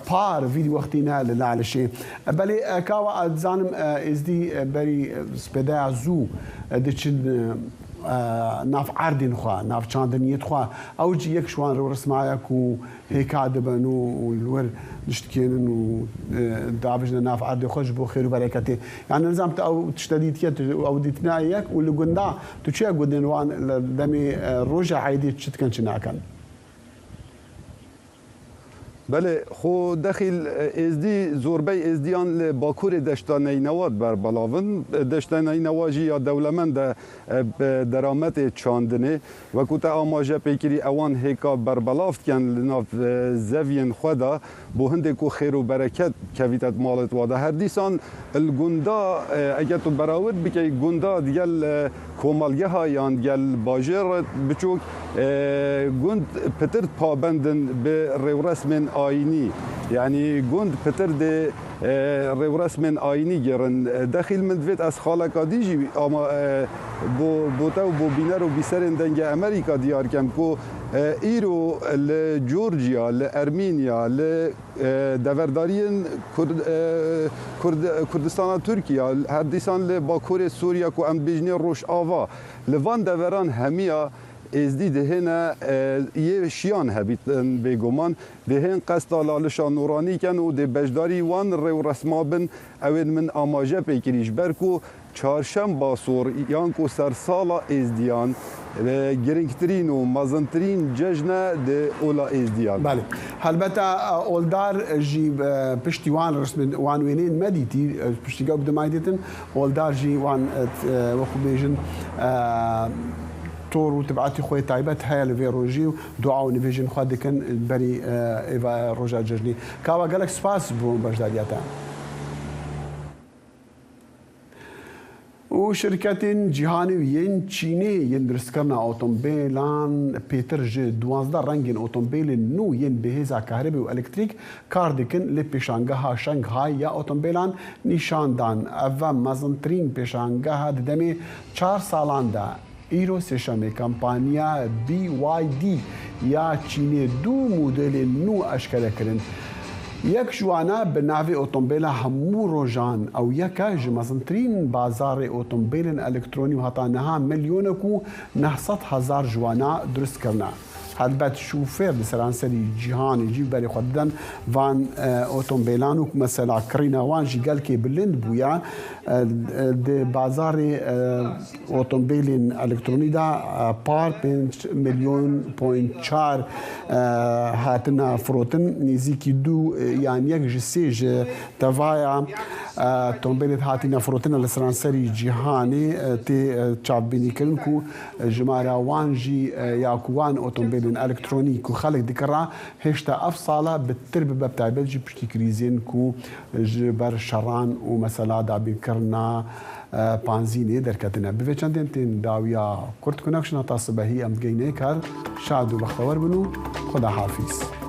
par vî wextî ne li Lalişê. E, belê, e, kawa ez dizanim, e, êzdî, e, berî, e, spêdeya zû, e, diçin, e, e, nav erdên xwe, nav çandiniyêt xwe. Ew jî yek ji wan rêwrisma ye ku hêka dibin û, û li wir diştikênin û, e, davêjine nav erdê xwe ji bo xêr û bereketê. Yani nizam tu ew tişte dîtiye, tu ew dîtina ye yek û li gunda tu çi ye gundên wan li demê, e, roja eydê çi dikin, çi nakin? Belê, xwe Dexîl, e, êzdî, zorbey êzdiyan li Bakurê Deşta Neynewa berbelav in. E, Deşta Neynewa jî ya dewlemend e, e, bi derametê çandinê. Wekû te amaje pê kirî, ewan hêka berbelav dikin li nav, e, zeviyên xwe de, bo hindê ku xêr û bereket kevîte di malê wan de. Her dîsan li gunda, e, eger tu berawit bikey gunda digel, e, komelgeha yan digel bajêr biçûk, e, gund pitir pabend in bi rêwresmên ayînî. Yanî gund pitir dê, e, rêwresmên ayînî gerin. E, Dexîl, min divêt ez xaleka dî jî ama, e, bo, bo te û bo bîner û bîserên Dengê Amerîka diyar kem ku, e, îro li Georgia, li Ermînya, li, e, deverdariyên Kurd-, e, Kurd-, Kurdistana Tirkiye, her dîsan li Bakurê Sûriye ku em dibêjinê Rojava, li van deveran hemiya êzdî dihêne, e, yê şiyan hebîtin bêguman, dihên qesta Lalişa Nûranî ken û dê beşdarî wan rêwresma bin, ew ên min amaje pê kirî, ji ber ku çarşemba sor yan ku sersala êzdiyan, e, girîngtirîn û mezintirîn cejn e di ola êzdiyan. Belê. Helbete, e, oldar jî, e, piştî wan resmên, wan wêneyên me dîtî, e, piştî gelek demê dîtin, oldar jî wan, e, t-, e, wekû bêjin, e, tor û tibetî xwe taybet heye li vê rojî û dua û nivêjên xwe dikin berî, e, êva roja cejnê. Kawa, gelek spas bo beşdariya te. Û şirketên cîhanî û yên Çînê yên dirustkirina otomobîlan pêtir ji duwazdeh rengên otomobîlên nû yên bi hêza kahribê û elektrîk kar dikin li pêşangeha Şanghay ya otomobîlan nîşan dan. Ev e mezintirîn pêşangeha di demê çar salan de. Îro sêşemê kampanya B Y D ya Çînê du modelên nû eşkere kirin. Yek ji wana bi navê otomobêla hemû rojan, ew yek e ji mezintirîn bazarê otomobêlên elektronî û heta niha milyonek û neh sed hezar ji wana dirust kirine. Helbet şofêr li seranserî cîhanê jî berê xwe didin van, e, otomobîlan û mesela kirîna wan jî gelkê bilind bûye. E, e, di bazarê, e, otomobîlên elektronî de, e, par pênc milyon point çar, e, hatine firotin, nêzîkî du, e, yan yek ji sê ji tevaya, e, otomobîlê hatine firotin li seranserî cîhanê, e, tê, e, çavbînîkirin ku jimara wan jî, e, ya ku wan otomobîlên elektronî ku xelk dikira, hêşta ev sala bitir bibe, bi taybet jî piştî krîzên ku ji ber şeran û mesela dabînkirina, e, panzînê derketine. Bi vê çendên tên dawiya kurt ku nexşin heta sibehî em digeyne kar. Şad û bextewer bin û Xuda hafîz.